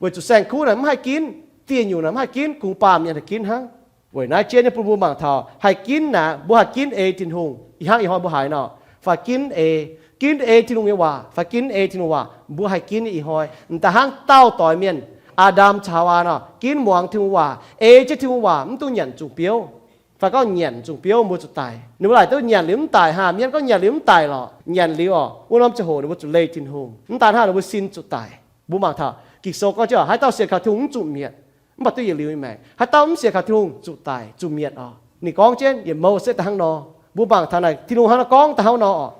Weic zuqc saeng-kuv naaic mv haih ginv, dieh nyungc naaic mv haih ginv, kungx baamh mienh haih ginv hnangv. Weic naaiv jienv nyei bun mbuo mangc taux haih ginv naaic, mbuo haih ginv ei Tin-Hungh. Ih hnangv ih hnoi mbuo haiz nor, fai ginv ei, ginv ei Tin-Hungh nyei waac, fai ginv ei Tin-Hungh waac, mbuo haih ginv nyei ih hnoi. M'daaih hnangv dauh doix mienh, Aa^ndam caux Haawaa nor, ginv muangx Tin-Hungh waac, ei jienv Tin-Hungh waac, mv dungx nyanc nzungh biouv. Fai gorngv nyanc nzungh biouv mbuo zuqc daic. Ninh mbuo laaic duqv nyanc liuz mv daic haah? Mienv gorngv nyanc liuz mv daic lorqc. Nyanc liuz oc, wuov norm ziangh hoc ninh mbuo zuqc leih Tin-Hungh. Mv daan hnangv, ninh mbuo sin zuqc daic. Mbuo mangc taux Ging-Sou gorngv jienv, haaix dauh sienx kaux Tin-Hungh mv zuqc mietc, mv baac duqv yietc liuz nyei maengc. Haaix dauh mv sienx kaux Tin-Hungh zuqc daic, zuqc mietc oc. Ninh gorngv jienv yietc Mose daaih hnangv nor. Mbuo mangc taux naaic Tin-Hungh hnangv nor gorngv daaih hnangv nor oc.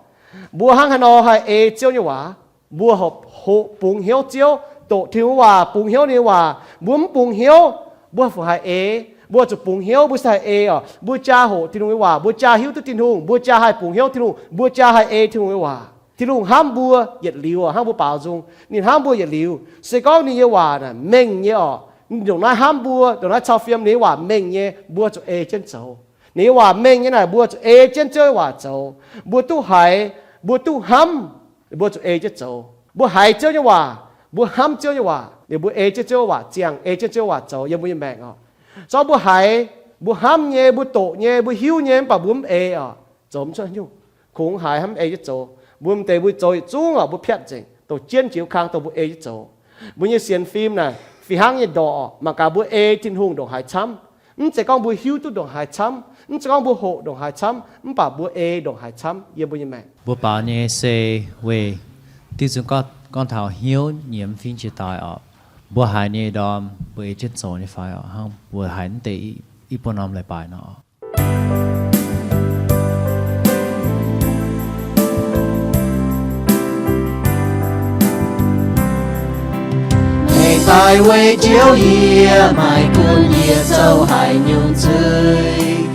Mbuo hnangv haaix nor haih ei Ziouv nyei waac? Mbuo hoqc bungx hnyouv Ziouv, doqc Tin-Hungh waac, bungx hnyouv ninh nyei waac. Mbuo mv bungx hnyouv, mbuo fu haih ei? Mbuo zuqc bungx hnyouv mbuo se haih ei oc. Mbuo jaa hoqc Tin-Hungh nyei waac, mbuo jaa hiuv duqv Tin-Hungh, mbuo jaa haih bungx hnyouv Tin-Hungh, mbuo jaa haih ei Tin-Hungh nyei waac. Tin-Hungh hnamv mbuo yietc liuz oc, hnangv mbuo baaux nzung. Ninh hnamv mbuo yietc liuz. Se gorngv ninh nyei waac naaic mengh nyei oc, ndongc naaiv hnamv mbuo, ndongc naaiv cau fiem ninh nyei waac mengh nyei, mbuo zuqc ei jienv zoux. Ninh nyei waac mengh nyei naaic, mbuo zuqc ei jienv Ziouv nyei waac zoux. Mbuo duqv haiz, mbuo duqv hnamv, mbuo zuqc ei jienv zoux. Mbuo haiz Ziouv nyei waac, mbuo hnamv Ziouv nyei waac, liuz mbuo ei jienv Ziouv waac ziangh, ei jienv Ziouv waac zoux yiem mbuo nyei maengc oc. Zorqv mbuo haiz, Mbuo hnamv nyei, mbuo doqc nyei, mbuo hiuv nyei, mv baac mbuo mv ei oc, zoux mv cuotv nyungc. Kungx haiz hnamv ei jienv zoux. Mbuo m'deix mbuo zoux yietc zungv oc, mbuo piatv nzengc, dongh jienv jiex wuov kang dongh mbuo ei jienv zoux. Mbuo nyei sienx fim naaic fih hnangv nyei ndorqc, mangc gaax mbuo ei Tin-Hungh ndongc haaix camv. Mv zeiz gorngv mbuo hiuv duqv ndongc haaix camv, mv zeiz gorngv mbuo hoqc ndongc haaix camv, mv baac mbuo ei ndongc haaix camv yiem mbuo nyei maengc. Mbuo baaux nyei se weic diuh nzunc gorngv, gorngv taux hnyouv nyiemz fim jiex daaih oc. Mbuo haiz nyei ndorm mbuo ei jienv zoux nyei fai oc, hnangv mbuo haiz mv deix i buo norm leiz-baaix nor. Meih daaih weic njoux yie, maiv gunv yie zoux haaix nyungc zuiz.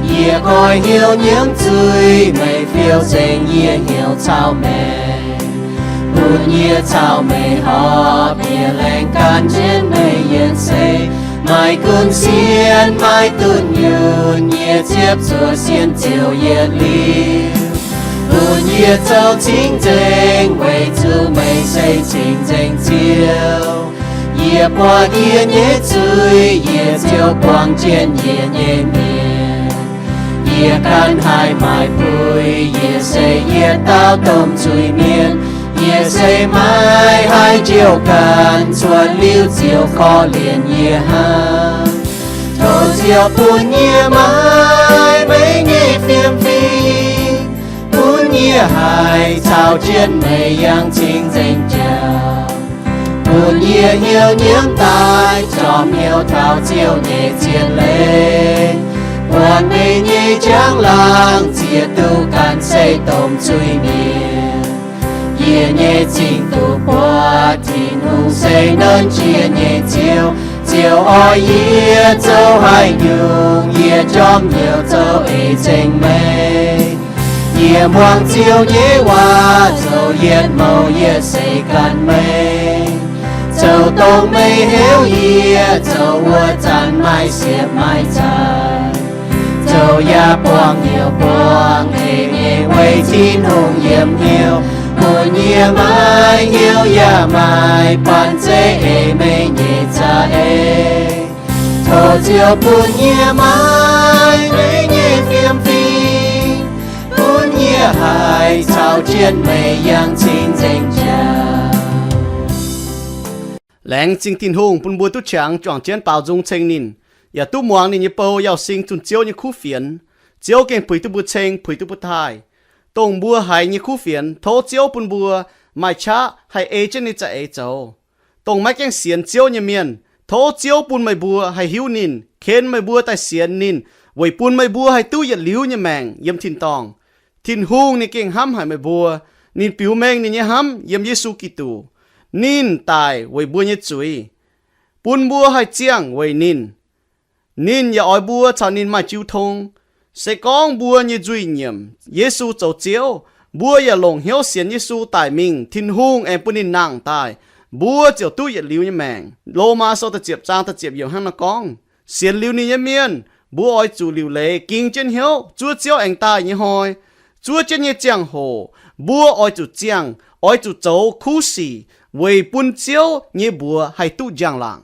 Yie goiv hnyouv nyiemv zuiz, meih fiou nzengc yie hnyouv caux meih. Bun yie caux meih horpc, yie laengz gan jienv meih yietc seix. Maiv gunv sienx maiv dunh yunh, yie ziepc zuoqc sienx Ziouv yietc liuz. Bun yie zoux cing-nzengc, weic zuqc meih se cing-nzengc Ziouv. Yie buatc yie nyei zuiz, yie ziouc buangh jienv yie nyei mienh. Yie ganh haih maaih buix, yie se yietc dauh domh zuiz-mienh. Yie se maiv haih njoux ganh, cuotv liuz Ziouv korv-lienh yie hnangv. Tov Ziouv bun yie maaih meih nyei fiem fim, bun yie haih caux jienv meih yangh cing-nzengc jauv. Bun yie hnyouv nyiemv daaih, jorm hnyouv taux Ziouv nyei zien leiz. Buatc meih nyei njang-laangc, ziex duqv ganh se domh zuiz-mienh. Yie nyei zingh duqv buatc Tin-Hungh se nernh jiex nyei Ziouv. Ziouv oix yie zoux haaix nyungc, yie jorm hnyouv zoux eix nzengc meih. Yie muangx Ziouv nyei waac zoux yietc mouc, yie seix ganh meih. Zoux dongh meih heuc yie zoux wuov zanc maaih siepv maaih zaaix. Zoux yaac buangh hnyouv buangh eix nyei weic Tin-Hungh yiem hnyouv. Bun yie maaih hnyouv yaac maaih banh zeiv eix meih nyei za'eix. Tov Ziouv bun yie maaih meih nyei fiem fim, bun yie haih caux jienv meih yangh cing-nzengc jauv. Laengz zingh Tin-Hungh bun mbuo duqv qangx juangc jienv baaux nzung ceng ninh, yaac duqv muangx ninh nyei bou Yauh Sing zunh Ziouv nyei kuv fienx. Ziouv gengh puix duqv mbuo ceng, puix duqv mbuo taaih. Dongh mbuo haiz nyei kuv fienx, tov Ziouv bun mbuo maaih qaqv haih ei jienv ninh za'eix zoux. Dongh maiv gaengh sienx Ziouv nyei mienh, tov Ziouv bun meih mbuo haih hiuv ninh, ken meih mbuo daaih sienx ninh, weic bun meih mbuo haih duqv yietc liuz nyei maengc yiem tin-dorngh. Tin-Hungh ninh gengh hnamv haic meih mbuo. Ninh biux mengh ninh nyei hnamv yiem Yesu Giduc. Ninh daic weic mbuo nyei zuiz, bun mbuo haih ziangh weic ninh. Ninh yaac oix mbuo caux ninh maaih jiu tong. Se gorngv mbuo nyei nzuih nyiemc Yesu zoux Ziouv, mbuo yaac longc hnyouv sienx Yesu daic mingh, Tin-Hungh aengx bun ninh nangh daaih, mbuo ziouc duqv yietc liuz nyei maengc. Lomaa Sou da'ziepc zaang da'ziepc yiemc hnangv naaiv gorngv, sienx liuz ninh nyei mienh, mbuo oix zuqc liuc leiz ging jienv hnyouv zuov Ziouv aengx daaih nyei hnoi. Zuov jienv nyei ziangh hoc, mbuo oix zuqc ziangh, oix zuqc zoux kuv sic weic bun Ziouv nyei mbuox haih duqv njang-laangc.